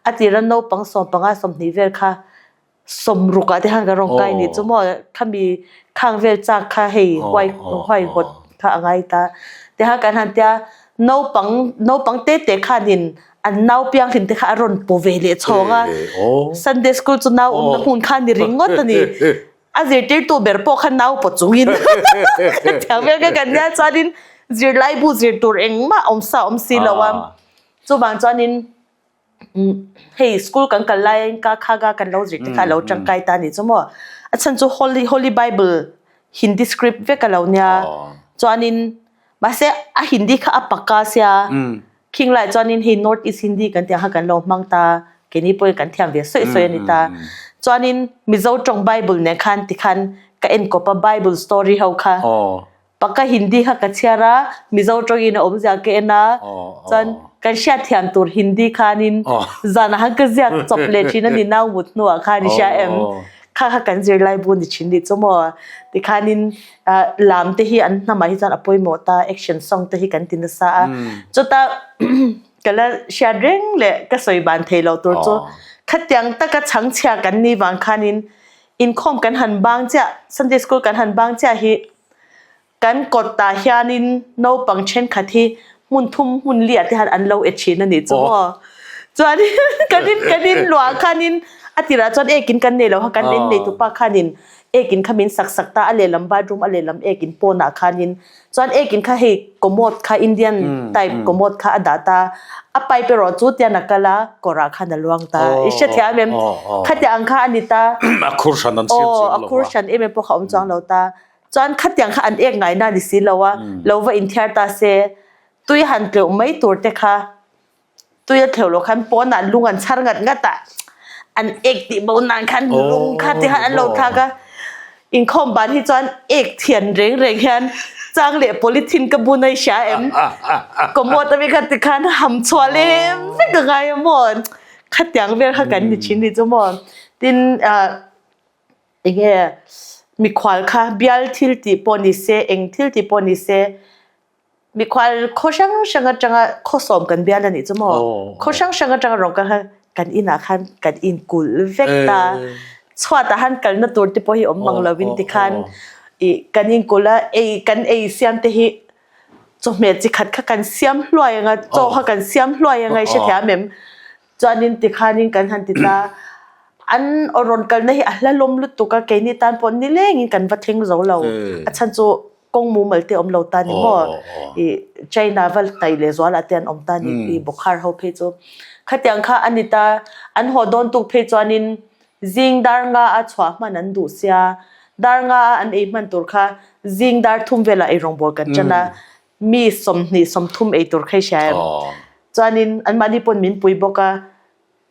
S1: a tira naupang sawmpanga 20 vel kha sawmruk ah te khan ka rawn kai ni chu maw khami khang vel chak kha hei huai huai hawt kha a ngai ta te kha kan han tia naupang naupang te te khanin an nau pianghlim te kha a rawn paw ve leh chhawng a Sunday school chu nau awmna hmun kha ni ringawt a ni a zirtirtu ber pawh kha nau paw chungin thiam vel kha kan nia chuanin zirlaibu zir tur engmah awm sa awm si lo a chuvang chuanin Hei school kan kal laiin ka kha ga kan lo zir te kha a lo tangkai ta ni chu maw. A chhan chu Holy Holy Bible Hindi script vek a lo nia. Chuanin mahse a Hindi kha a paka sia khing lai chuanin hei North East Hindi kan tih ang kha kan lo hmang ta keini pawhin kan thiam ve sawi sawi a ni ta. Chuanin Mizo tawng Bible nen khan tikhan ka enkawp a Bible story ho kha. Pakka Hindi kha ka chhiar a, Mizo tawngin a awmzia ka en a, chuan kan hriatthiam tur Hindi khanin zanah khan ka ziak chawp leh thin a ni, nau mut hnuah khan i hria em? Kha kha kan zirlai bu ni thin nih chu maw? Tikhanin lam te hi an hnamah hi chuan a pawimawh ta, action song te hi kan ti nasa a, chuta ka la hriat reng leh ka sawi ban thei lo tur chu khatiang taka chhangchhia kan nih vang khanin inkhawm kan han bang chiah, Sunday school kan han bang chiah hi Kan kawtah hianin naupang thenkhat hi hmun thum hmun liah te hian an lo e thin a nih chu maw. Chuanin kan in kan in luah khanin A tirah chuan ekin kan nei lo kha kan in nei tupa khanin ekin kha min sak sak ta a lehlam bathroom a lehlam ekin pawnah khanin chuan ekin kha hei commode kha Indian type commode kha a dah ta a pipe erawh chu tian a kal a kawrah khan a luang ta i hrethiam em khatiang ang kha a ni ta
S2: a khur hran an siam
S1: chuang lo a khur hran em em pawh kha a awm chuang lo ta chuan khatiang kha an ek ngaina ni si lo a lo va inthiar ta se tui han tleuh mai tur te kha Tui a thleuh loh khan pawnah lung an chhar ngat ngat a, an ek tih bo nan khan lung kha ti khan an lo thlak a. Inkhawm ban hi chuan ek thian reng reng hian chang leh polythene ka bun a i hria em? Commode ami kha ti khan ham chhuah leh vek a ngai a maw? Khatiang vel kha kan ni thin ni chu maw? Tin ah enge mikhual kha bial thil tih pawh ni se eng thil tih pawh ni se Mikhual khaw hrang hrang atanga khaw sawm kan bial a nih chu maw? Khaw hrang hrang atanga rawng kal khan kan inah khan kan inkulh vek ta. Chhuatah han kalna tur te pawh hi awm mang lovin tikhan ih kan inkulh a, ei kan ei siam te hi chawhmeh chi khat kha kan siam hluai ang a, chaw kha kan siam hluai ang a i hrethiam em? Chuanin tikhanin kan han ti ta. An aw rawn kalna hi a hla lawm lutuk a, keini tan pawh nilengin kan va thleng zo lo. A chhan chu kawng mumal te awm lo ta ni maw? I China va hnaih leh zualah te an awm ta ni i Bokhar ho phei chu. Khatiang kha a ni ta, an haw dawn tuk phei chuanin zing dar nga a chhuah hman an duh sia, dar nga a an ei hman tur kha zing dar thum velah eirawngbawl kan ṭan a, mi 20 30 ei tur kha i hria em? Chuanin anmahni pawn min pui bawk a,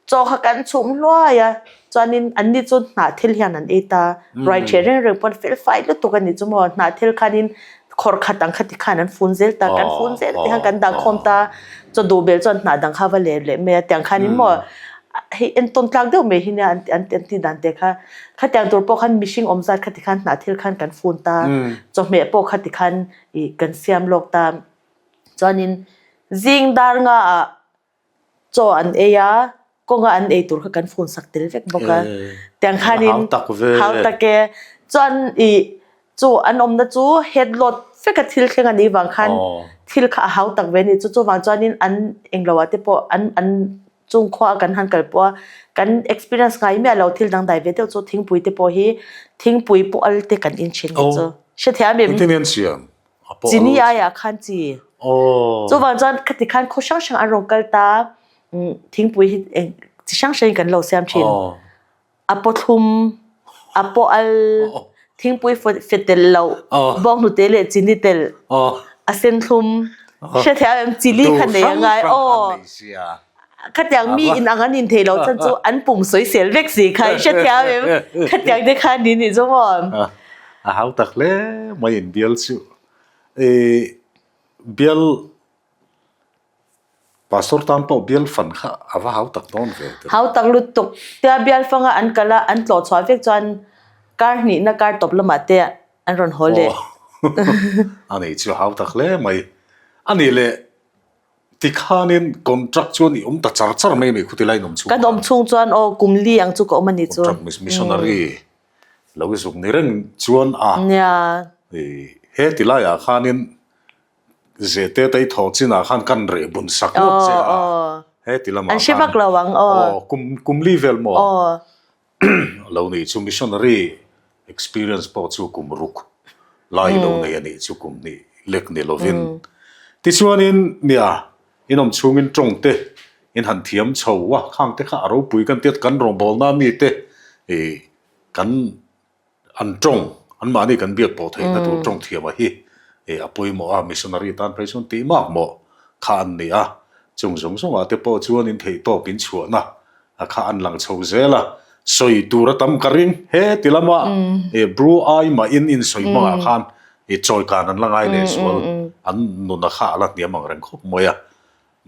S1: chaw kha kan chhum hluai a, chuanin anni chu hnah thil hian an ei ta, ruai ṭheh reng reng pawn fel fai lutuk a ni chu maw, hnah thil khanin khawrh khat ang kha ti khan an fun zel ta, kan fun zel ti khan kan dah khawm ta, chaw duh bel chuan hnah dang kha va leh leh mai a, tiang khanin maw hei entawn tlak deuh mai hi nia an an tih dan te kha, khatiang tur pawh khan mihring awm zat kha ti khan hnah thil khan kan fun ta, chawhmeh pawh kha ti khan ih kan siam lawk ta chuanin zing dar nga ah chaw an ei a kawnga an ei tur kha kan fun sak tel vek bawk a tiang khanin hau tak e chuan ih chu an awmna chu head load veka thil thleng a nih vang khan thil kha a hau tak ve a ni chu chuvang chuanin an englo ah te pawh an an Chung khua a kan han kal pawh a, kan experience ngai miah lo thil dangdai ve deuh chu thingpui te pawh hi thingpui pawh al te kan in thin hi chu hrethiam em?
S2: Engtin nge an siam?
S1: A pawh Chini aiah khan chi. Chuvang chuan khati khan khaw hrang hrang an rawn kal ta, thingpui hi eng chi hrang hrangin kan lo siam thin. A paw thlum, a paw al, thingpui fe tel loh, bawnghnute leh chini tel, a sen thlum, hrethiam em chili kha nei a ngai aw. Khatiang mi in ang an in thei lo chan chu an pum sawisel vek si kha hrethiam em khatiang te kha ni ni chu maw.
S2: A hau tak hle mai in bial chu. Bial Pastor tan pawh bial fan kha a va hau tak dawn ve
S1: tih. Hau tak lutuk. Tia bial fanga an kal a, an tlawh chhuah vek chuan kar hnihna kar tawp lamah te an rawn haw leh.
S2: A nei chu hau tak hle mai. A nih leh tikhanin contract chuan i awm ta char char mai mai khuti lai in awm chhung
S1: khan. Kan awm chhung chuan aw kum li ang chu ka awm a ni
S2: chu. Contract missionary lo i zuk ni reng chuan a.
S1: Nia.
S2: He ti laiah khanin Zete te i thawh chinah khan kan reh bun sak ngawt che a, he ti lamah khan.
S1: An hre vak lo ang
S2: aw. Kum kum li vel maw? Lo nih chu missionary experience pawh chu kum ruk lai lo nei a nih chu kum hnih lek ni lovin. Tichuanin nia in awm chhungin tawng te in han thiam chho a, khang te kha a ropui kan tiat kan rawngbawlna mite ih kan An tawng, anmahni kan biak pawh theihna tur tawng thiama hi a pawimawh a, missionary tan phei chuan tih mak mawh kha an ni a, chung zawng zawngah te pawh chuan in theih tawk in chhuahna kha an lang chho zel a, sawi tur a tam ka ring he ti lama Bru ai mahin in sawi hmangah khan chawikan an la ngai leh zual, an nuna kha a la hniam ang reng khawp mai a,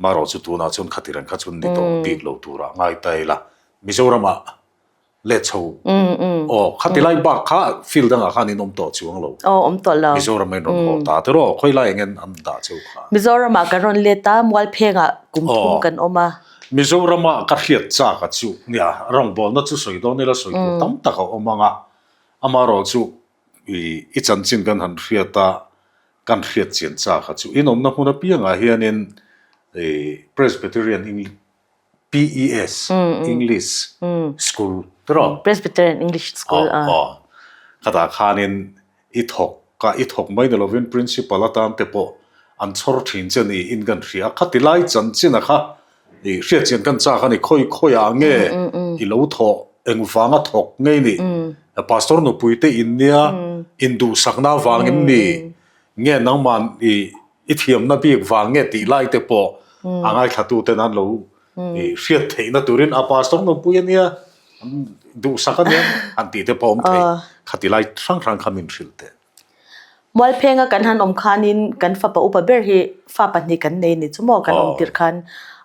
S2: marawh chu tunah chuan khati reng kha chu ni tawh bik lo turah ngai ta ila Mizoramah Let chho. Aw, khati lai bak kha field dangah khan in awm tawh chuang lo.
S1: Aw, awm tawh lo.
S2: Mizoram in rawn haw ta te rawh, khawi lai engin an dah cheu
S1: kha? Mizoramah kan rawn let a, Mualphengah kum thum kan awm a.
S2: Mizoramah ka hriat chak a chu nia, rawngbawlna chu sawi dawn ila sawi tur tam tak a awm ang a, amaherawhchu i chanchin kan han hriat a, kan hriat chian chak a chu. In awmna hmun apiangah hianin Presbyterian English. PES, English School tiraw?
S1: Presbyterian English School a.
S2: Aw, khatah khanin i thawk a, i thawk mai ni lovin Principal atan te pawh an chhawr thin che ni in kan hria a, khati lai chanchin a kha i hriatchian kan chak a ni, khawi khawiah nge i lo thawh, engvanga thawk ngei ni, Pastor nupui te in nia induhsakna avangin ni nge nangman i i thiamna bik vang nge tih lai te pawh a ngaithla ten an lo hriat theihna turin a pastor nupui a nia duhsak a nia han tih te pawh awm thei khati lai hrang hrang kha min hrilh teh.
S1: Mualphenga kan han awm khanin kan fapa upa ber hi fa pahnih kan nei ni chu maw kan awm tirh khan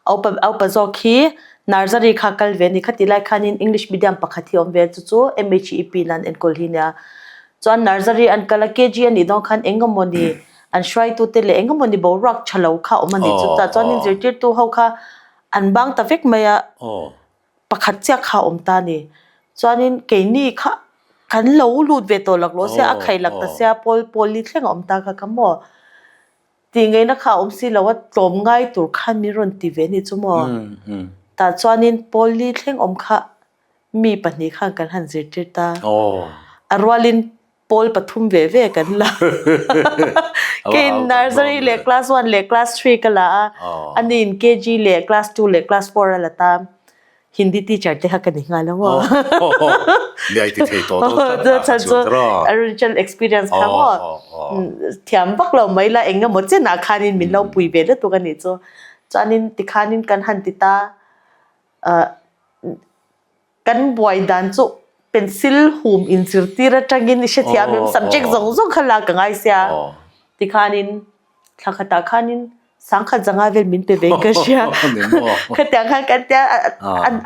S1: a upa a upa zawk hi nursery kha kal ve a ni khati lai khanin English medium pakhat hi a awm ve a chu chu MHEP in an enkawl hi nia chuan nursery an kal a KG a nih dawn khan eng emaw ni an hruaitute leh eng emawni boruak tha lo kha awm a ni chu tah chuanin zirtirtu ho kha an bang ta vek mai a pakhat chiah kha a awm ta a ni chuanin keini kha kan lo lut ve tawh lak lawh sia a khai lak ta sia pawl pawl li thleng a awm ta kha kha maw tih ngaihna kha a awm si lo a tlawm ngai tur khan min rawn ti ve a ni chu maw tah chuanin pawl li thleng awm kha mi pahnih khan kan han zirtir ta a rualin Pawl pathum ve ve kan la. Keiin nursery leh class one leh class three ka la a, aniin KG leh class two leh class four a la ta. Hindi teacher te kha ka ni nghal a maw.
S2: Liai ti thei tawh dawn tlat a
S1: chu original experience kha maw. Thiam vak lo mai la eng emaw chenah khanin min lo pui ve lutuk a nih chu. Chuanin tikhanin kan han ti ta. Kan buai dan chu pencil hum inzirtir atangin i hrethiam em subject zawng zawng kha lak ka ngai sia tikhanin thla khatah khanin sangkhat zanga vel min pe ve ka hria khatiang khan kan tia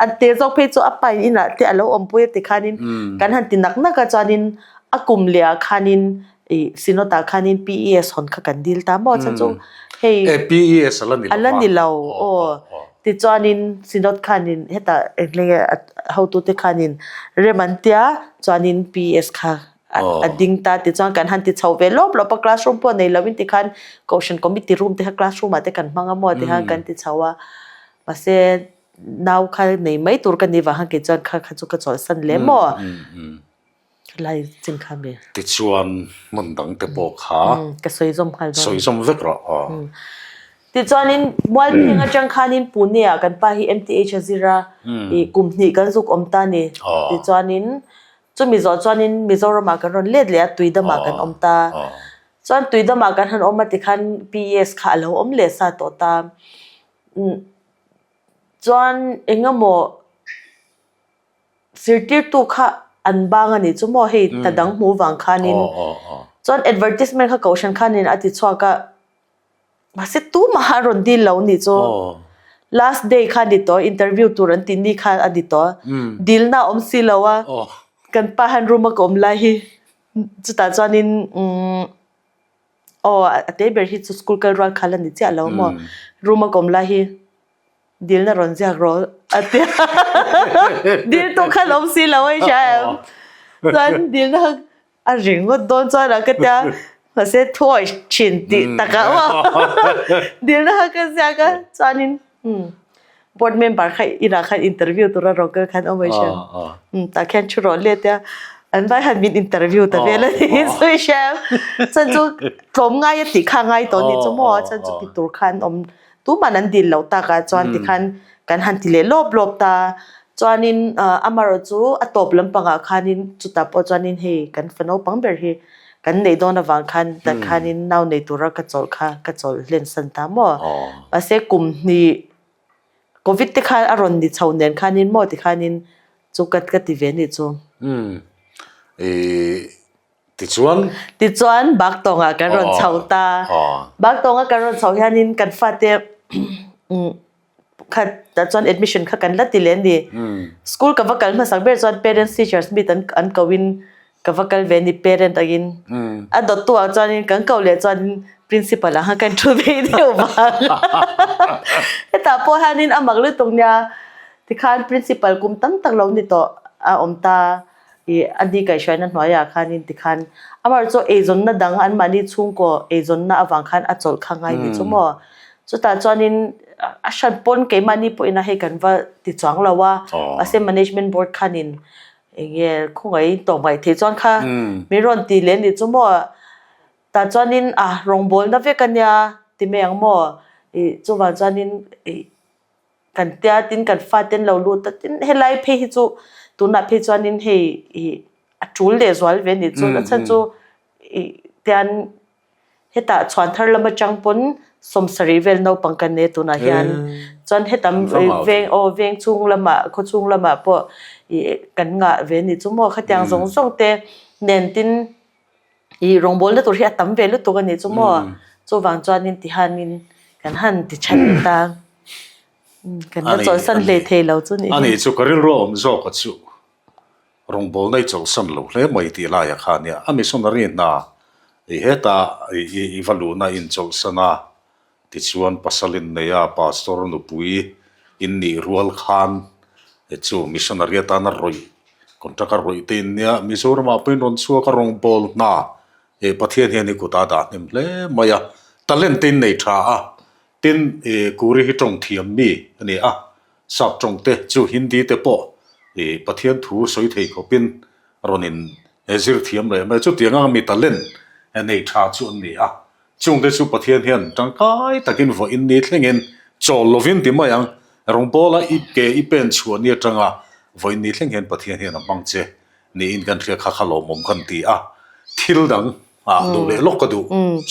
S1: an te zawk phei chu a pa in inah te alo awmpui a tikhanin kan han ti nak nak a chuanin a kum leh ah khanin ih synod ah khanin PES hawn kha kan dil ta maw chuan chu hei
S2: PES a la ni lo
S1: a la ni lo aw Tichuanin Synod khanin hetah engleng nge hotute khanin rem an tia chuanin PS kha a ding ta tichuan kan han ti chho ve lawp lawp a classroom pawh nei loin tikhan Kohhran committee room te kha classroom ah te kan hmang a maw tikhan kan ti chho a mahse nau kha nei mai tur ka nih vang khan kei chuan kha kha chu ka chawlhsan lem maw. Lai chin kha mi.
S2: Tichuan hmun dang te pawh kha.
S1: Ka sawi zawm nghal dawn.
S2: Sawi zawm vek rawh aw.
S1: Tichuanin Mualpheng atang khanin Pune ah kan pa hi MTH a zir a, ih kum hnih kan zuk awm ta ni. Tichuanin chumi zawh chuanin Mizoram ah kan rawn let leh a, Tuidam ah kan awm ta. Chuan Tuidam ah kan han awm a tikhan PES kha a lo awm leh sa tawh ta. Chuan engemaw. Zirtirtu kha an bang a nih chu maw hei ta dang hmu vang khanin chuan advertisement kha kohhran khanin a ti chhuak a mahse tumah a rawn dil lo nih chu last day kha a ni tawh interview tur an tih ni kha a ni tawh dilna a awm si lo a kan pa han room a ka awm lai hi chutah chuanin umm aw a te ber hi chu school kal rual kha la ni chiah lo maw room a ka awm lai hi. Dilna rawn ziak rawh a ti a, dil tu kha lo si lo a i hria em? Chuan dilna a ring ngawt dawn chuan a ka tia, mahse thuawih thin tih takah maw dilna kha ka ziak a, chuanin umm board member kha inah khan interview tura rawn kal khan awm a i hria em? Tah khian thu rawh let a, an vai han min interview ta vel a ni chu i hria em? Chuan chu tlawm ngai a tih kha a ngai tawh a nih chu maw, chuan chu ti tur khan awm Tuman an dil loh takah chuan tikhan kan han ti leh lawp lawp ta. Chuanin amaherawh chu a tawp lampangah khanin chutah pawh chuanin hei kan fa naupang ber hi kan neih dawn avang khan tah khanin nau nei tura ka chawlh kha ka chawlh hlen san ta maw. Mahse kum hnih covid te khan a rawn ni chho nen khanin maw tikhanin chu ka ka ti ve a nih chu.
S2: Tichuan.
S1: Tichuan Baktawngah kan rawn chho ta. Baktawngah kan rawn chho hianin kan fate khat tah chuan admission kha kan la ti leh a ni. School ka va kal hmasak ber chuan parents teachers meet an an ko in ka va kal ve a ni parent angin. A dawttu ah chuanin kan ko leh chuanin principal ang khan kan thu ve deuh vang. Hetah pawh hianin a mak lutuk nia tikhan principal kum tam tak lo ni tawh a awm ta. Ih a ni kaihhruaina hnuaiah khanin tikhan amaherawh chu eizawnna dang anmahni chhungkaw eizawnna avang khan a chawlh kha ngai ni chu maw. Chutah chuanin. a hran pawn keimahni pawhin a hei kan va ti chuang lo a, mahse management board khanin eng nge khawngaih tawh ngaih theih chuan kha min rawn ti leh anih chu maw tah chuanin a rawngbawlna vek ania ti mai ang maw ih chuvang chuanin ih kan tia tin kan fate an lo lut a tin helai phei hi chu tunah phei chuanin hei ih a tul leh zual ve anih chu a chhan chu ih tian Hetah chhuan thar lam atang pawn sawmsarih vel naupang kan nei a tunah hian chuan heta veng aw veng chhung lamah khaw chhung lamah pawh ih kan ngah ve a ni chu maw khatiang zawng zawng te nen tin ih rawngbawlna tur hi a tam ve lutuk a ni chu maw chuvang chuanin tihanin kan han ti that ta kan la chawlhsan hlei thei lo chu a ni.
S2: A ni chu ka rilru a awm zawk a chu. Rawngbawlna i chawlhsan lo hle mai tih laiah kha nia a missionary hna i heta i va luhna in chawlhsan a, tichuan pasal in nei a, pastor nupui in nih rual khan chu missionary atana rawih contract a rawih te in nia Mizoramah pawhin rawn chhuak a rawngbâwl hna eh Pathian hian i kut a dah hnem hle mai a, talent te in nei tha a, tin Kuri hi tawng thiam mi a ni a. Sap tawng te chu Hindi te pawh i Pathian thu sawi thei khawpin rawn in zir thiam leh mai. Chutiang anga mi talent nei tha chu an ni a. Chungte chu Pathian hian tangkai takin vawiin ni thlengin chawl lovin ti mai ang. Rawngbawla i ke i pen chhuah ni atanga vawiin ni thleng hian Pathian hian a hmang che niin kan hria kha kha lawmawm kan ti a. Thil dang ah duh leh lawk ka duh.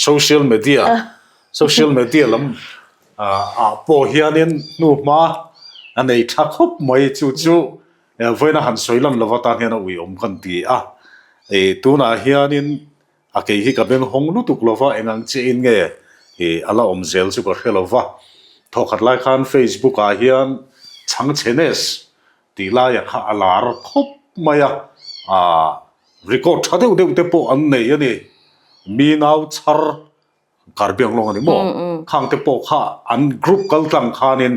S2: Social media, social media lam Ah pawh hianin hnuhma a nei tha khawp mai chu chu vawiina han sawi lan lova tan hian a uiawm kan ti a. Tunah hianin a kei hi ka beng hawng lutuk lova eng ang chiahin nge a la awm zel chu ka hre lova. Thawkhat lai khan Facebook ah hian Chhangchhenes tih laia kha a lar khawp mai a, record tha deuh deuh te pawh an nei a ni. Mi nau chhar Karbiang lawng a ni maw? Khang te pawh kha an group kal tlang khanin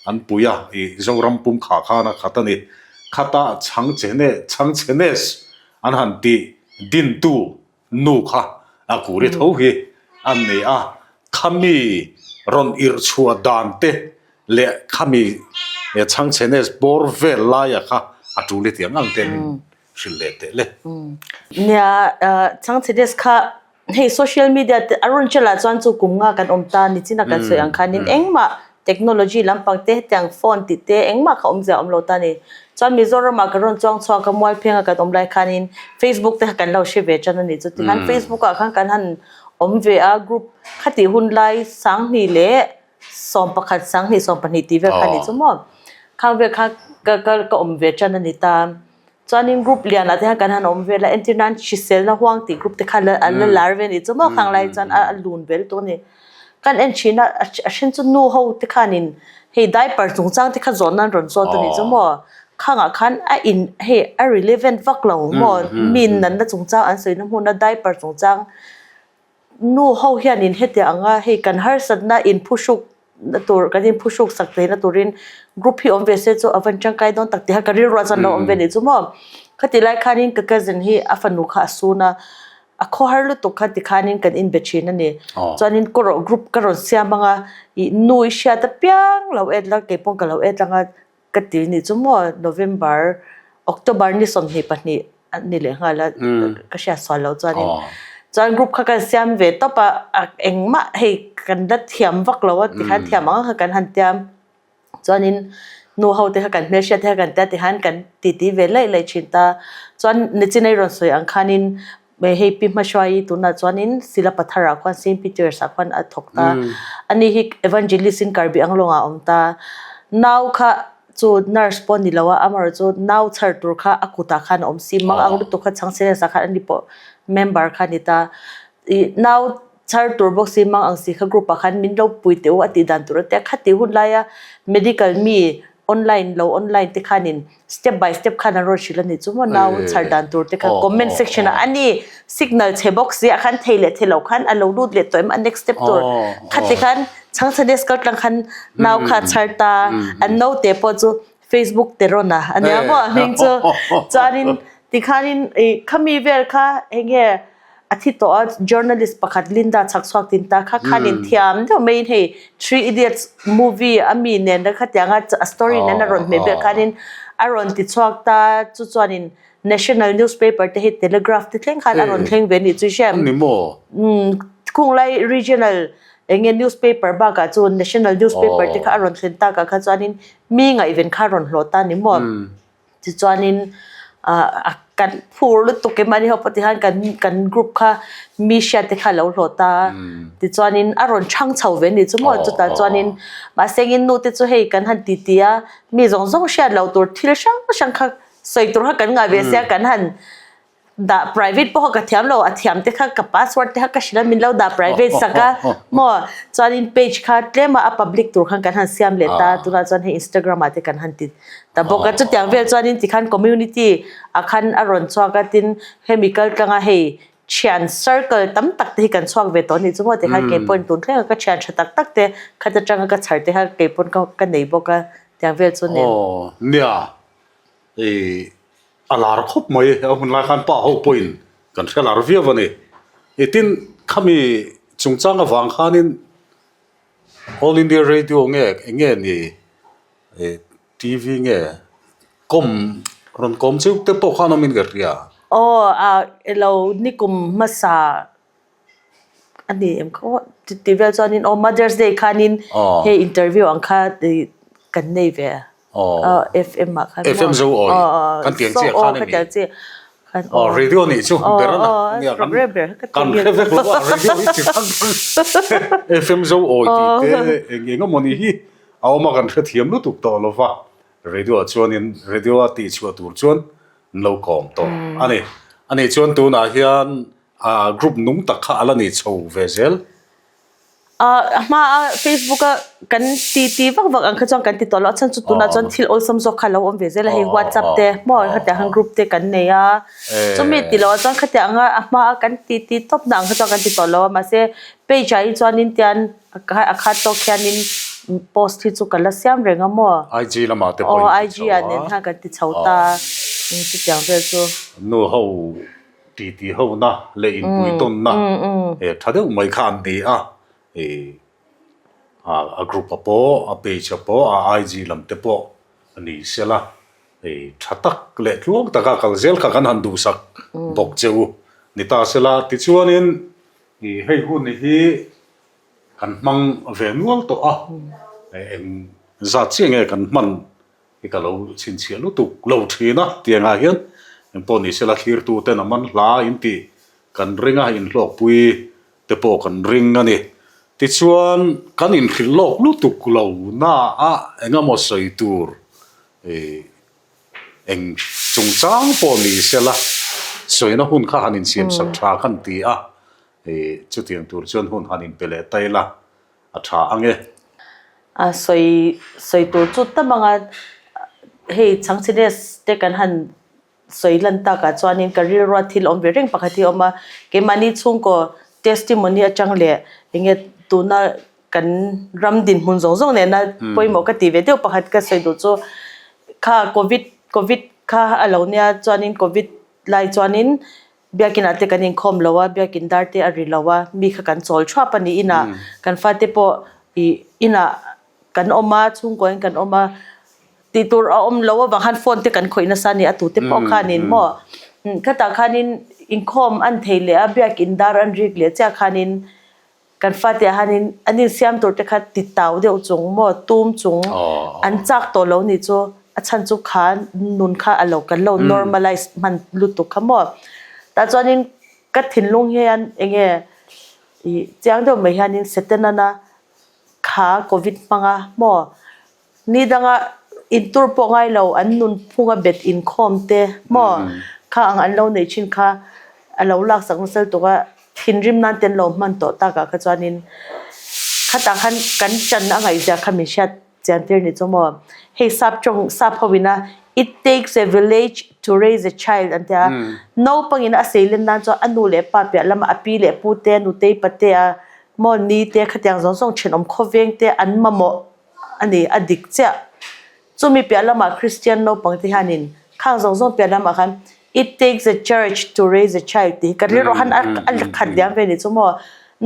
S2: an pui a, i Zoram pum kha khan a khat a ni. Khata Chhangchene, Chhangchenes an han tih dintu nu kha a kuri tho hi an ni a. Khami rawn irh chhuah dan te leh khami Chhangchenes bawr vel laia kha a tul i tiang ang te min hrilh leh teh le.
S1: Nia, Chhangchenes kha Hei social media te a rawn chelh ah chuan chu kum nga kan awm ta nichina kan sawi ang khanin engmah technology lampang te hetiang phone tih te engmah kha awmzia a awm lo ta a ni. Chuan Mizoram ah ka rawn chuang chhuak a Mualpheng a kan awm lai khanin Facebook te kha kan lo hre ve tan a ni. Chuti khan Facebook ah khan kan han awm ve a group khatih hun lai Sanghnih leh 11 Sanghnih 12 tih vel kha a ni chu maw. Khang vel kha ka ka awm ve tan a ni ta. Chuanin group lianah te hian kan han awm vel a, entir nan hriselna huang tih group te kha an la lar ve a nih chu maw khang lai chuan a lun vel tawh a ni. Kan en thin a, a then chu nu ho te khanin hei diaper chungchang te kha zawh nan rawn zawt a nih chu maw. Khangah khan a in hei a relevant vak lo maw mi natna chungchang an sawina hmuna diaper chungchang Nu ho hianin hetiang anga hei kan harsatna inphuhruk na tur kan inphuhruk sak theihna turin group hi awm ve se chu a van tangkai dawn tak tih kha ka rilruah chuan lo awm ve nih chu maw. Khatih lai khanin ka cousin hi a fanu kha a sun a, a khawhar lutuk kha tikhanin kan inbe thin a ni. Chuanin ka rawh group ka rawn siam anga ih nu i hriat apiang lo et la keipawh ka lo et anga Ka ti ni chu maw November, October ni 22 a ni leh nghal a, ka hriat sual loh chuanin. Chuan group kha kan siam ve tawp a, engmah hei kan la thiam vak lo a tikhan thiam ang ang kha kan han tiam. Chuanin nu ho te kha kan hmelhriat te kha kan tia tikhan kan titi ve laih laih thin ta. Chuan nichin a i rawn sawi ang khanin hei Pi Hmahruaii tunah chuanin Silapathar-ah khuan Saint Peters-ah khuan a thawk ta. Ani hi Evangelist in Karbi Anglong-ah a awm ta. Nau kha chu nurse pawh a ni lo a, amaherawh chu nau chhar tur kha a kutah khan a awm si. Mang ang lutuk kha chhang serious-ah khan ani pawh member kha a ni ta. Ih nau chhar tur bawk si mang ang si kha group-ah khan min lo pui teh u a tih dan tur a tia. Khati hun laia medical mi online lo online te khanin step by step khan an rawn hrilh a ni chu maw nau chhar dan tur te kha comment section ah a ni signal chhe bawk si a khan thei leh thei lo khan a lo lut leh tawh em a next step tur kha ti khan chhangchhanes kal tlang khan nau kha a chhar ta an naute pawh chu facebook te rawn a ania maw a hming chu chuanin tikhanin ih khami vel kha eng nge. a thi tawh a journalist pakhat Linda chhak chhuak tin ta kha khanin thiam deuh maiin hei Three Idiots movie a mi nen khatianga a story nen a rawn hmeh belh khanin a rawn ti chhuak ta chu chuanin National newspaper te hi Telegraph te thleng khan a rawn thleng ve a nih chu hriat.
S2: Ni maw?
S1: Umm khunglai regional eng nge newspaper bakah chu national newspaper te kha a rawn thlen takah kha chuanin mi ngaihven kha a rawn hlawh ta a ni maw? Tichuanin ah kan phur lutuk em ani ho pawh tikhan kan kan group kha mi hriat te kha a lo hlawh ta a. Tichuanin a rawn chhang chho ve a nih chu maw? Chutah chuanin mahse engin nu te chu hei kan han ti ti a, mi zawng zawng hriat loh tur thil hrang hrang kha Sawi tur kha kan ngah ve sia kan han dah private pawh kha ka thiam lo a thiam te kha ka password te kha ka hrilh a min lo dah private sak a maw chuanin page kha tlem a a public tur khan kan han siam leh ta tunah chuan hei Instagram ah te kan han ti ta bawk a chutiang vel chuanin tikhan community ah khan a rawn chhuak a tin hemi kal tlanga hei thian circle tam tak te hi kan chhuak ve tawh a nih chu maw tikhan keipawhin tun thleng a ka thian tha tak tak te khat atanga ka chhar te kha keipawhin ka nei bawk a tiang vel chu nen.
S2: Aw nia I a lar khawp mai a hun lai khan pa ho pawhin kan hre lar viau a ni. I tin khami chungchang avang khanin All India Radio nge eng nge ni i TV nge kawm rawn kawm cheu te pawh khan awmin ka hria.
S1: Aw a ilo nikum hmasa A ni em khaw tih vel chuanin aw Mother's Day khanin hei interview ang kha kan nei ve a FM ah khan
S2: FM zo awi kan tiang chiah khan a ni aw radio nih chu ber a nia kan kan hre vek lo a radio hi chi hrang hrang FM zo awi tih te eng eng emaw ni hi a awm a kan hrethiam lutuk tawh lo va radio ah chuanin radio a tihchhuah tur chuan an lo kawm tawh a ni a nih chuan tunah hian A group nung tak kha a la nei chho ve zel.
S1: A hma a Facebook a kan ti ti vak vak ang kha chuan kan ti tawh lo a chhan chu tunah chuan thil awlsam zawk kha a lo awm ve zel a hei WhatsApp te maw khatiang khan group te kan nei a chumi ti loh ah chuan khatiang anga a hma a kan ti ti tawp na ang kha chuan kan ti tawh lo a mahse page ah hi chuanin tian a khat tawk hianin post hi chu ka la siam reng a maw.
S2: IG lamah te pawh in ti chho a.
S1: Aw IG ah nen khan kan ti chho ta chutiang vel chu.
S2: Nu ho Titi hona leh inpuitawnna tha deuh mai kha an ni a, a group a pawh, a page a pawh, a IG lam te pawh a ni sela, tha tak leh tluang taka kal zel kha kan han duhsak bawk che u ni ta sela. Tichuanin hei hun hi kan hmang ve nual tawh a, eng zat chiah nge kan hman Hi ka lo chhinchhiah lutuk lo thin a, tiangah hian engpawh ni sela thlirtu ten a man hla in tih kan ring a, inhlawkpui te pawh kan ring a ni. Tichuan kan inhrilh lawk lutuk lo na a engemaw sawi tur ih eng chungchang pawh ni sela sawina hun kha han insiamsak tha khan ti a, ih chutiang tur chuan hun han inpe leh ta ila. A tha ang e.
S1: A sawi sawi tur chu tam anga hei chhangchines te kan han sawi lan takah chuanin ka rilrua thil awm ve reng pakhat hi a awm a, keimahni chhungkaw testimony atang leh enge tuna kan ram dinhmun zawng zawng nena pawimawh ka tih ve deuh pakhat ka sawi duh chu kha covid covid kha a lo nia chuanin covid lai chuanin Biakin ah te kan inkhawm lo a, biakin dar te a ri lo a, mi kha kan chawl thuap a ni. Inah kan fate pawh ih inah kan awm a, chhungkaw in kan awm a, tih tur a awm lo avang khan phone te kan khawih nasa a ni, a tute pawh khanin maw khatah khanin inkhawm an thei leh a, biakin dar an rik leh chiah khanin Kan fate ah hianin an insiam tur te kha ti tau deuh chung maw, tum chung an chak tawh lo nih chu a chhan chu kha nun kha a lo kan lo normalise hman lutuk kha maw. Tah chuanin ka thinlung hian eng nge ih chiang deuh mai hianin Setanana kha covid hmanga maw Ni danga intur pawh ngai lo an nunphunga bet inkhawm te maw kha ang an lo neih thin kha a lo laksak nasa lutuk a, thinrim nan te an lo hman tawh takah kha chuanin khatah khan kan chan a ngaihzia kha min hriat chian tir ni chu maw. Hei sap tawng sap ho ina it takes a village to raise a child an tia, naupangin a seilen nan chuan a nu leh pa piah lama a pi leh pu te nutei pate a maw ni te khatiang zawng zawng thenawm khawveng te an mamawh A ni, a dik chiah. Chumi piah lamah Kristian naupangte hianin khang zawng zawng piah lamah khan. It takes a church to raise a child tih hi ka rilru han a khat diam ve ni chu maw.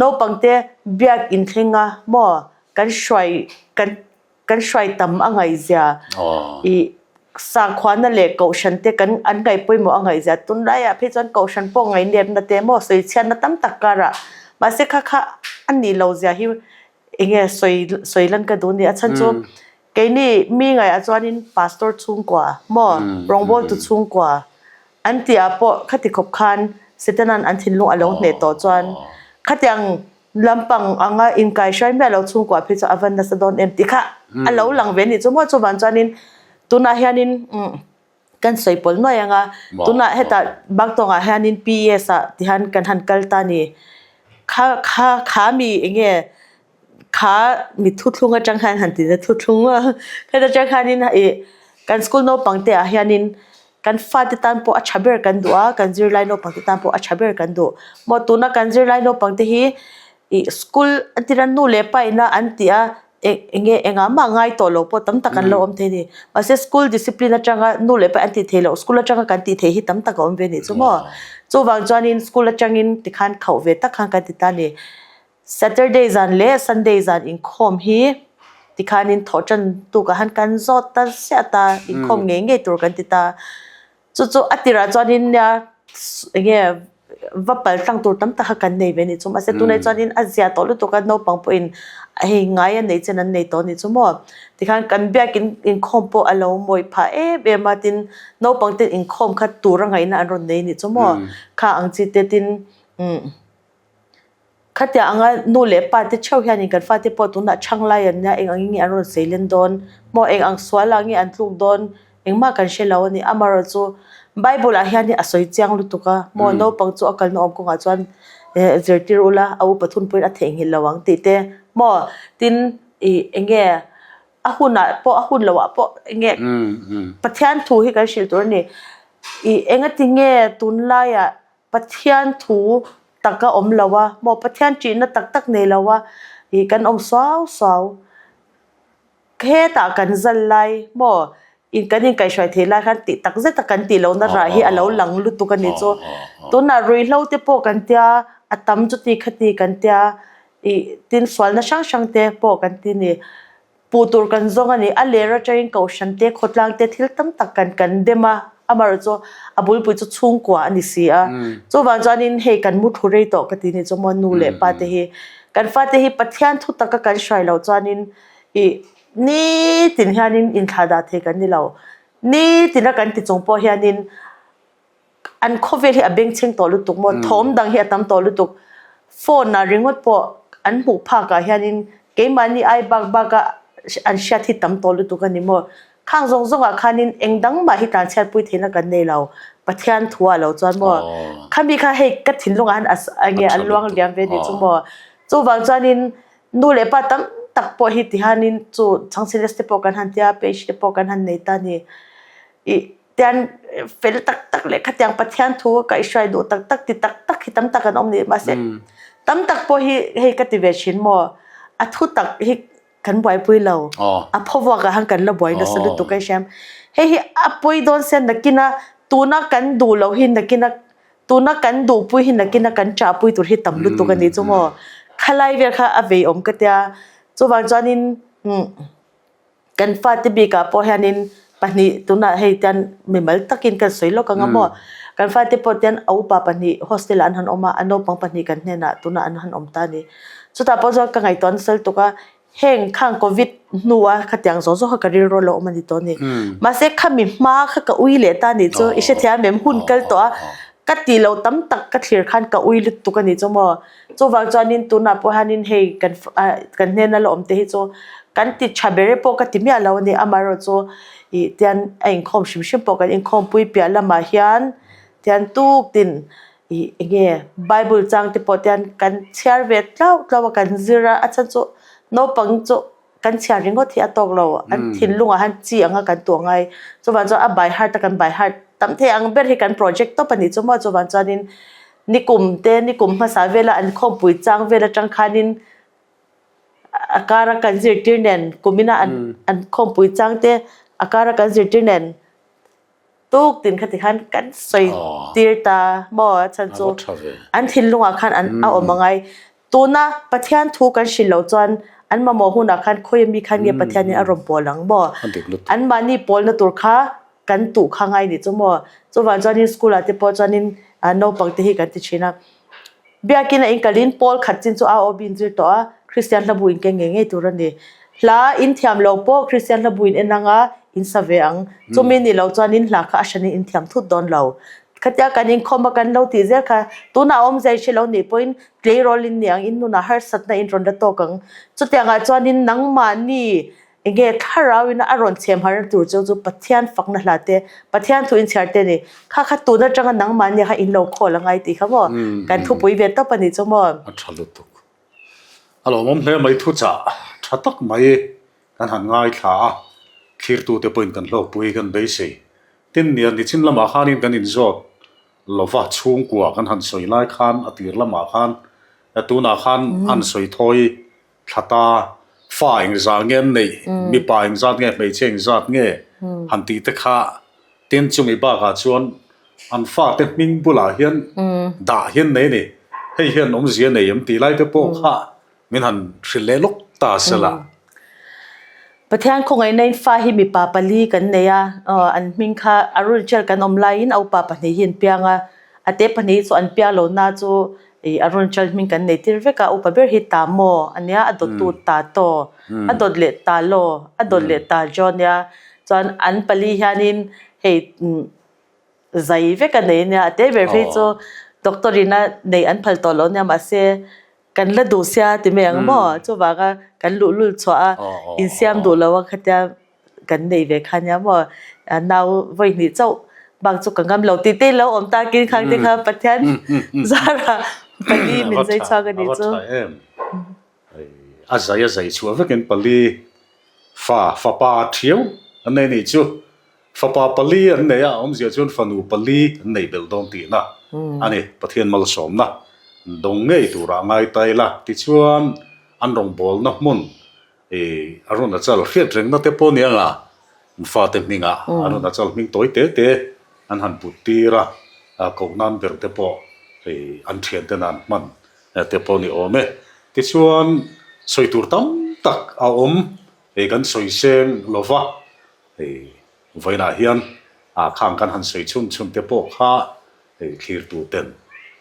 S1: Naupang te biak inthleng a maw kan hruai kan kan hruai tam a ngaihzia ih sakhuana leh kohhran te kan an ngaih pawimawh a ngaihzia tunlaiah phei chuan kohhran pawh ngaihnepna te maw sawi chhiatna tam tak karah mahse kha kha a nih loh zia hi eng nge sawi sawi lan ka duh a ni a chhan chu keini mi ngaihah chuanin pastor chhungkua maw rawngbawltu chhungkua An tih ah pawh khati khawp khan Setanan an thinlung a lo hneh tawh chuan khatiang lampang anga inkai hruai miah lo chhungkuah phei chu a va nasa dawn em tih kha a lo lang ve a nih chu maw. Chuvang chuanin tunah hianin kan sawi pawl nuai anga tunah hetah Baktawngah hianin PES ah tihian kan han kal ta a ni. Kha kha kha mi eng nge kha mi thuthlung atang khan han ti na thuthlung a heta tang khanin ih kan school naupang te ah hianin kan fate tan pawh a tha ber kan duh a kan zirlai naupang te tan pawh a tha ber kan duh maw tuna kan zirlai naupang te hi ih school an tira nu leh pa ina an tih a eng enge engah mah ngai tawh lo pawh tam tak an lo awm thei a ni mahse school discipline atanga nu leh pa an tih theih loh school atanga kan tih theih hi tam tak a awm ve a nih chu maw chuvang chuanin school atangin tikhan khauh ve tak khan kan ti ta a ni. Saturday zan leh Sunday zan inkhawm hi tikhanin thawh tan tukah han kan zawt ta ziah ta, inkhawm ngei ngei tur kan ti ta. Chu chu a tirah chuanin nia eng nge va pal tlang tur tam tak kha kan nei ve a ni chu. Mahse tunah chuanin a zia tawh lutuk a, naupang pawhin hei ngai a nei chen an nei tawh a ni chu maw. Tikhan kan biakin inkhawm pawh a lo mawi phah em em a, tin naupang ten inkhawm kha tur a ngaihna an rawn nei a ni chu maw. Kha ang chi te tin umm. Khatiang anga nu leh pa te theuh hianin kan fate pawh tunah chhang lai an nia, eng angin nge an rawn sei len dawn, maw eng ang sual ah nge an tluk dawn, engmah kan hre lo a ni. Amaherawhchu Bible ah hian a sawi chiang lutuk a, maw naupang chu a kalna awm kawngah chuan zirtir ula a upa thun pawhin a theihnghilh lo ang tih te, maw tin ih eng nge a hunah pawh a hun loh ah pawh eng nge Pathian thu hi kan hrilh tur a ni. Ih engati nge tunlaiah Pathian thu tak a awm lo a, maw Pathian ṭihna tak tak nei lo a ih kan awm suau suau. Hetah kan zal lai maw in kan inkaihhruai thei lai khan tih tak zet a kan tih lohna rah hi a lo lang lutuk a nih chu. Tunah ruihhlo te pawh kan tia, a tam chuti khati kan tia ih tin sualna hrang hrang te pawh kan ti a ni. Puh tur kan zawng a ni. A ler atangin kohhran te, khawtlang te thil tam tak kan kan dem a, amaherawh chu a bulpui chu chhungkua a ni si a. Chuvang chuanin hei kan mu thu rei tawh ka ti ni chu maw nu leh pa te hi. Kan fate hi Pathian thu taka kan hruai loh chuanin ih nitin hianin inthlah dah thei kan ni lo. Nitina kan ti chung pawh hianin An khawvel hi a bengchheng tawh lutuk maw, thawm dang hi a tam tawh lutuk. Phone ah ringawt pawh an hmuh phak ah hianin keimahni ai bak bak a an hriat hi tam tawh lutuk a ni maw. Khang zawng zawng ah khanin eng dang mah hi tlanchhiatpui theihna kan nei lo, Pathian thu ah lo chuan maw. Khami kha hei ka thinlung ah hian a nge a luang liam ve ni chu maw. Chuvang chuanin nu leh pa tam tak pawh hi tihianin chu chhangchhe te pawh kan han tia, page te pawh kan han nei ta a ni. Ih. Tian fel tak tak leh khatiang Pathian thu ka i hruai duh tak tak ti tak tak hi tam tak an awm ni mahse tam tak pawh hi hei ka ti ve thin maw a thu tak hi kan buaipui lo a phawvuak ah khan kan la buai nasa lutuk a i hriam hei hi a pawi dawn sia nakina tuna kan duh loh hi nakina tuna kan duhpui hi nakina kan chahpui tur hi tam lutuk a ni chu maw khalai vel kha a veiawm ka tia chuvang chuanin Kan fate bikah pawh hianin pahnih tunah hei tian mimal takin kan sawi lawk ang a maw. Kan fate pawh tian a upa pahnih hostel ah an han awm a, a naupang pahnih kan hnenah tunah an han awm ta a ni. Chutah pawh chuan ka ngaihtuah nasa lutuk a, heng khang covid hnua khatiang zawng zawng kha ka rilru a lo awm a ni tawh a ni. Mahse khami hma kha ka ui leh ta a nih chu i hrethiam em hun kal tawh a, ka tih loh tam tak ka thlir khan ka ui lutuk a nih chu maw. Chuvang chuanin tunah pawh hianin hei kan kan hnena la awm te hi chu kan ti tha ber e pawh ka ti miah lo a ni. Amaherawhchu ih tian a inkhawm hrim hrim pawh kan inkhawmpui piah lamah hian tian tuk tin ih eng nge bible chang te pawh tian kan chhiar ve tlauh tlauh a kan zir a, a chhan chu naupang chu kan chhiar ringawt hi a tawk lo, an thinlungah hian chi anga kan tuah ngai. Chuvang chuan a by heart a kan by heart tam thei ang ber hi kan project tawp a nih chu maw. Chuvang chuanin nikum te nikum hmasa vela an khawmpui chang vel atang khanin a kara kan zirtir nen kumina an an khawmpui chang te a kara kan zirtir nen. Tuk tin khati khan kan sawi tir ta maw a chhan chu an thinlungah khan an a awm angai. Tuna Pathian thu kan hrilh loh chuan an mamawh hunah khan khawi ami khan nge Pathianin a rawn pawl ang maw? Anmahni pawlna tur kha kan tuh kha ngai nih chu maw? Chuvang chuanin school ah te pawh chuanin naupang te hi kan ti thin a. Biakinn a inkalin pawl khat chin chu AOB in zir tawh a, Kristian hlabu in keng ngei ngei tur a ni. Hla in thiam lo pawh Kristian hlabu in en anga in sa ve ang. Chumi ni lo chuan in hla kha a hranin in thiam thut dawn lo. Khatia kan inkhawm a kan lo tih zel kha tunah a awmzia i hre lo nih pawhin tleirawl in ni ang, in nunah harsatna in rawn la tawk ang. Chutiangah chuanin nangmahni Enge thlarau in a rawn chhem harna tur chu chu Pathian fakna hla te, Pathian thu inchhiar te a ni. Kha kha tun atanga nangmahni kha in lo khawl a ngai tih kha maw? Kan thupui ve tawp a ni chu maw?
S2: A tha lutuk. A lawmawm hle mai thuchah tha tak mai kan han ngaithla a, thlirtute pawhin kan hlawkpui kan beisei. Tin, nia nichin lamah khanin kan inzawt lova chhungkua kan han sawi lai khan a tir lamah khan tunah khan an sawi thawi Thla ta, fa engzah nge an neih, mipa engzat nge, hmeichhia engzat nge han tih te kha tin chumi bakah chuan an fate hming bulah hian dah hian nei a ni. Hei hian awmzia nei em tih lai te pawh kha min han hrilh leh lawk ta se la.
S1: Pathian khawngaihna in fa hi mipa pali kan nei a, an hming kha Arunachal kan awm laiin a upa pahnih hi an piang a, a te pahnih hi chu an piang lo na chu I a rawn chal hming kan nei tir vek a, upa ber hi ta maw a nia, a dawttu ta taw, a dawt leh ta law, a dawt leh ta jo a nia. Chuan an pali hianin hei zai vek a nei a nia, a te ber phei chu doctor in a neih an phal tawh lo a nia, mahse kan la duh sia ti mai ang maw, chuvanga kan luhlul chhuah a, insiam duh lo a khatia. Kan nei ve kha nia maw, nau vawi hnih chauh bak chu ka ngam lo tih te lo awm takin khang te kha Pathian zara pali min zai chhuak a nih chu.
S2: A zai a zai chhuah vekin pali fa fapa thiau an nei nih chu. Fapa pali an nei a, awmzia chuan fanu pali an nei belh dawn tihna a ni. Pathian malsawmna dawng ngei turah ngai ta ila tichuan an rawngbawlna hmun I a rawn a chal hriat rengna te pawh nia nga, an fate hmingah a rawn a chal hming tawi te te an han put tir a, koh nan ber te pawh hei an thian ten an hman te pawh ni awm e. Tichuan sawi tur tam tak a awm, hei kan sawi seng lo va, hei vawiinah hian khang kan han sawi chhun chhun te pawh kha hei thlirtu ten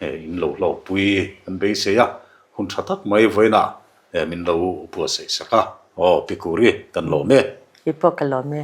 S2: in lo hlawkpui an beisei a, hun tha tak mai vawiinah He min lo buatsaih sak a. Aw Pi Kuri, kan lawm e.
S1: Kei pawh ka lawm e.